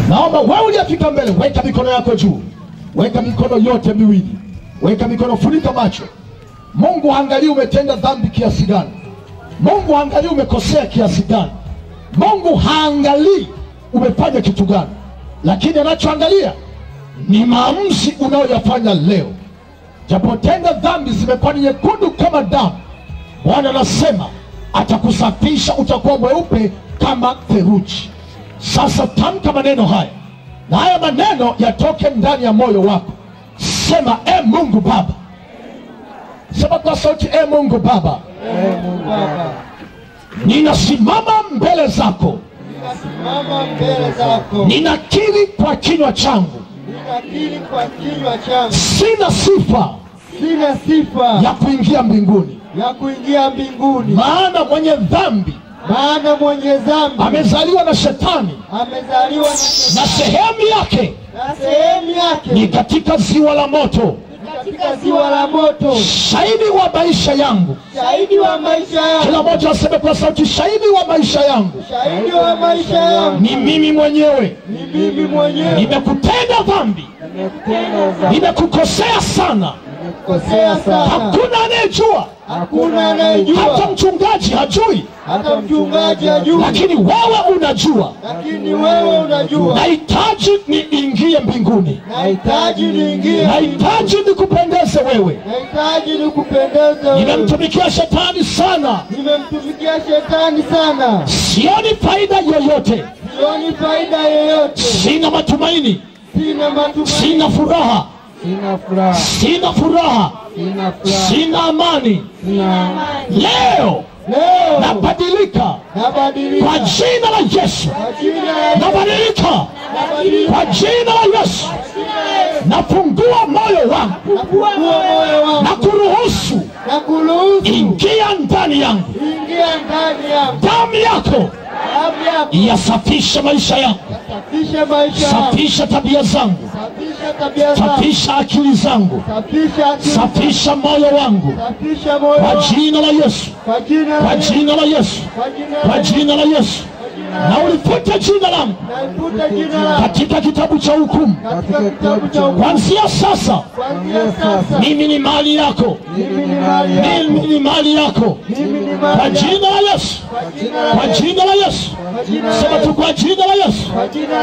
Naomba wewe uliyefika mbele, weka mikono yako juu. Weka mikono yote miwili. Weka mikono, funika macho. Mungu haangalii umetenda dhambi kiasi gani. Mungu haangalii umekosea kiasi gani. Mungu haangalii umefanya kitu gani. Lakini anachoangalia ni maamuzi unayoyafanya leo. Japotenda dhambi zimekuwa ni nyekundu kama damu, Bwana anasema atakusafisha, utakuwa mweupe kama theluji. Sasa tamka maneno haya, na haya maneno yatoke ndani ya moyo wako. Sema, e Mungu Baba. Sema kwa sauti, e Mungu Baba, e Mungu Baba, ninasimama mbele zako, ninasimama mbele zako, ninakiri kwa kinywa changu, ninakiri kwa kinywa changu, sina sifa, sina sifa ya kuingia mbinguni, ya kuingia mbinguni, maana mwenye dhambi, maana mwenye dhambi amezaliwa na shetani, amezaliwa na shetani, na sehemu yake, na sehemu yake ni katika ziwa la moto, katika ziwa la moto. Shahidi wa maisha yangu, shahidi wa maisha yangu. Kila mmoja aseme kwa sauti, shahidi wa maisha yangu, shahidi wa maisha yangu ni mimi mwenyewe, ni mimi mwenyewe. Nimekutenda dhambi, nimekutenda dhambi, nimekukosea sana, nimekukosea sana. Hakuna anayejua, hakuna anayejua, hata mchungaji hajui, hata mchungaji hajui, lakini wewe unajua, lakini wewe unajua. Nahitaji niingie mbinguni, nahitaji niingie, nahitaji nikupendeze wewe, nahitaji nikupendeze wewe. Nimemtumikia shetani sana, nimemtumikia shetani sana, sioni faida yoyote, sioni faida yoyote, sina matumaini, sina matumaini, sina furaha, sina furaha, sina furaha, sina furaha, sina amani. Sina amani. Leo leo nabadilika, nabadilika kwa jina la Yesu, nabadilika kwa jina la Yesu. Nafungua moyo wangu na kuruhusu, na kuruhusu ingia ndani yangu, ingia ndani yangu. Damu yako damu yako yasafisha maisha yangu, yasafisha maisha yangu, safisha tabia zangu, safisha tabia zangu, safisha akili zangu, safisha akili, safisha moyo wangu, safisha moyo kwa wangu, jina la Yesu, kwa jina la kwa Yesu, jina la Yesu, kwa jina kwa la jina la Yesu. Na ulifute jina langu Naifute jina langu katika kitabu cha hukumu. katika kitabu cha hukumu. Kuanzia sasa Kuanzia sasa mimi ni mali yako, mimi ni mali yako, mimi ni mali yako, mimi ni kwa mali yako, jina la Yesu. Kwa jina la Yesu. Sema tu kwa jina la Yesu.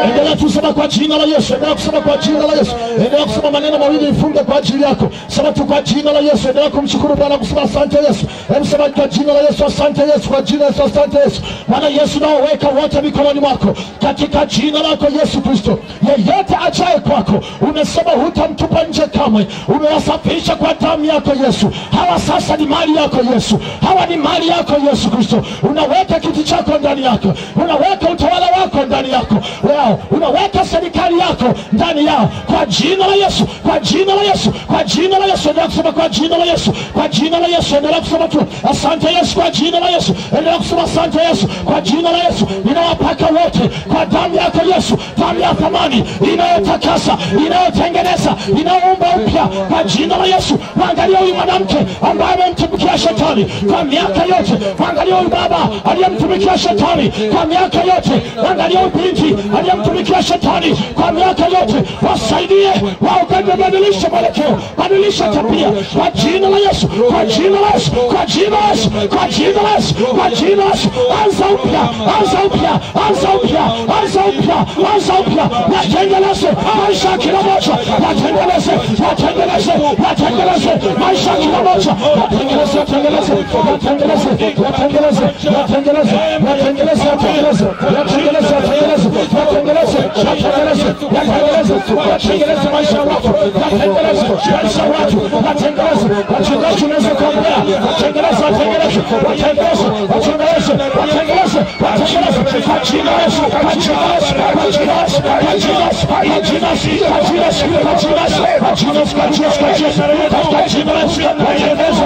Endelea tu sema kwa jina la Yesu. Endelea kusema kwa jina la Yesu. Endelea kusema maneno mawili ifunge kwa ajili yako. Sema tu kwa jina la Yesu. Endelea kumshukuru Bwana kusema asante Yesu. Hebu sema kwa jina la Yesu, asante Yesu, kwa jina la Yesu, asante Yesu. Bwana Yesu, naweka wote mikononi mwako katika jina lako Yesu Kristo. Yeyote ajaye kwako, umesema hutamtupa nje kamwe. Umewasafisha kwa damu yako Yesu. Hawa sasa ni mali yako Yesu. Hawa ni mali yako Yesu Kristo. Unaweka kiti chako ndani yako. Unaweka utawala wako ndani yako. Wao, unaweka serikali yako ndani yao. Kwa jina la Yesu, kwa jina la Yesu, kwa jina la Yesu. Endelea kusema kwa jina la Yesu, kwa jina la Yesu. Endelea kusema tu asante Yesu kwa jina la Yesu. Endelea kusema asante Yesu kwa jina la Yesu. Ninawapaka wote kwa damu yako Yesu, damu ya thamani inayotakasa, inayotengeneza, inayoumba upya kwa jina la Yesu. Angalia huyu mwanamke ambaye amemtumikia shetani kwa miaka yote. Angalia huyu baba aliyemtumikia shetani kwa miaka yote. Angalia huyu binti aliyemtumikia shetani kwa miaka yote. Wasaidie, waubadilishe mwelekeo, badilisha tabia kwa jina la Yesu, kwa jina la Yesu, kwa jina la Yesu, kwa jina la Yesu, kwa jina la Yesu. Anza upya, anza upya, anza upya, anza upya, anza upya. Yatengeneze maisha kila moja, yatengeneze, yatengeneze, yatengeneze maisha kila moja, yatengeneze, yatengeneze, yatengeneze, yatengeneze, yatengeneze, yatengeneze, yatengeneze, yatengeneze, yatengeneze, yatengeneze, yatengeneze, yatengeneze maisha ya watu, yatengeneze maisha ya watu, yatengeneze. Wachungaji unaweza kuombea, yatengeneze, yatengeneze, yatengeneze, yatengeneze, yatengeneze, yatengeneze kwa jina la Yesu, kwa jina la Yesu, kwa jina la Yesu, kwa jina la Yesu, kwa jina la Yesu, kwa jina la Yesu, kwa jina la Yesu, kwa jina la Yesu, kwa jina la Yesu, kwa jina la Yesu, yatengeneze,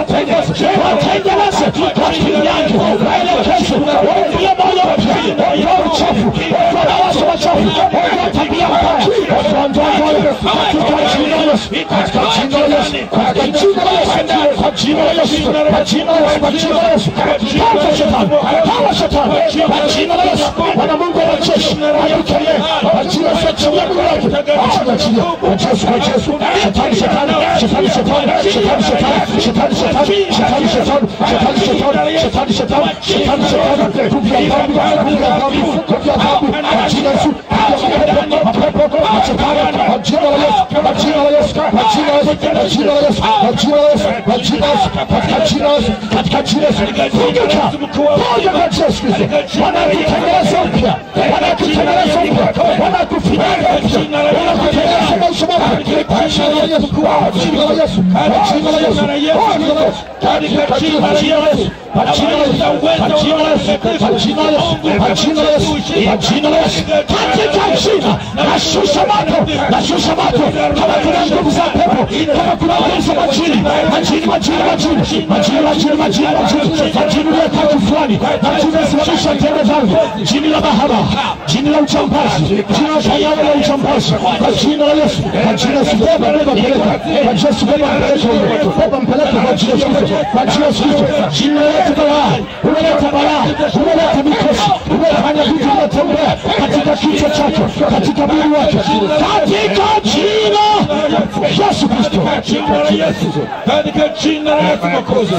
yatengeneze, wakinyange, waelekeze, waingie moyo mpya, ondoa uchafu, ondoa mawazo machafu, ondoa tabia mbaya, ondoa katika jina la Yesu, katika jina la Yesu, katika jina la Yesu, kwa jina la Yesu, kwa jina la Yesu, kwa jina la Yesu. Toka shetani, toka shetani, kwa jina la Yesu. Bwana Mungu wa majeshi, ayukaye, kwa jina la Yesu, achilia mwili wake, achilia, achilia, kwa Yesu, kwa Yesu. Shetani, shetani, shetani, shetani, shetani, shetani, shetani, shetani, shetani, shetani, shetani, shetani, shetani, shetani, shetani, nguvu ya dhambi, nguvu ya dhambi, nguvu ya dhambi, kwa jina la Yesu, mapepo, mashetani, kwa jina la Yesu, kwa jina la Yesu, kwa jina la Yesu, kwa jina la Yesu, kwa jina la Yesu, kwa jina la Yesu, katika jina la Yesu, katika jina la Yesu. Funguka, funguka kwa Yesu Kristo. Wanakutengeneza upya, wanakutengeneza upya, wanakufinyanga upya, wanakutengeneza maisha mapya. Kwa jina la Yesu, kwa jina la Yesu, kwa jina la Yesu, kwa jina la Yesu, katika jina la Yesu, kwa jina la Yesu, kwa jina la Yesu, kwa jina la Yesu, kwa jina la Yesu, kwa jina la Yesu. Katika jina nashusha moto, nashusha moto. Kama kuna nguvu za pepo, kama kuna nguvu za majini, majini, majini, majini, majini, majini, majini, majini, majini ya tatu fulani, majini yasimamisha tendo zangu, jini la mahaba, jini la uchambazi, jini la shayawa la uchambazi, kwa jina la Yesu, kwa jina la Yesu, beba, beba, peleka, kwa jina la Yesu, beba, mpeleka huyo, beba, mpeleka kwa jina la Yesu Kristo, kwa jina la Yesu Kristo, jini leta balaa, umeleta balaa, umeleta mikosi, umefanya vitu vinatembea katika kichwa chake, katika mwili wake, katika jina Yesu Kristo, katika jina la Yesu Mwokozi.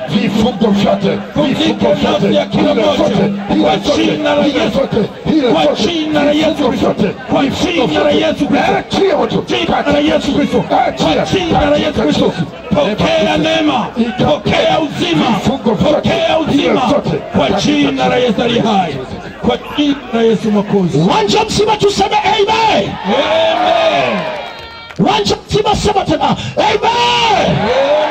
Vifungo vyote, vifungo vyote, hila zote, hila zote, hila zote, hila kwa jina la Yesu Kristo, kwa jina la Yesu Kristo, achia moto, jina la Yesu Kristo, kwa jina la Yesu Kristo. Pokea neema, pokea uzima, pokea uzima kwa jina la Yesu aliye hai, kwa jina la Yesu Mwokozi. Uwanja mzima tuseme amen. Amen. Uwanja mzima sema tena amen. Amen.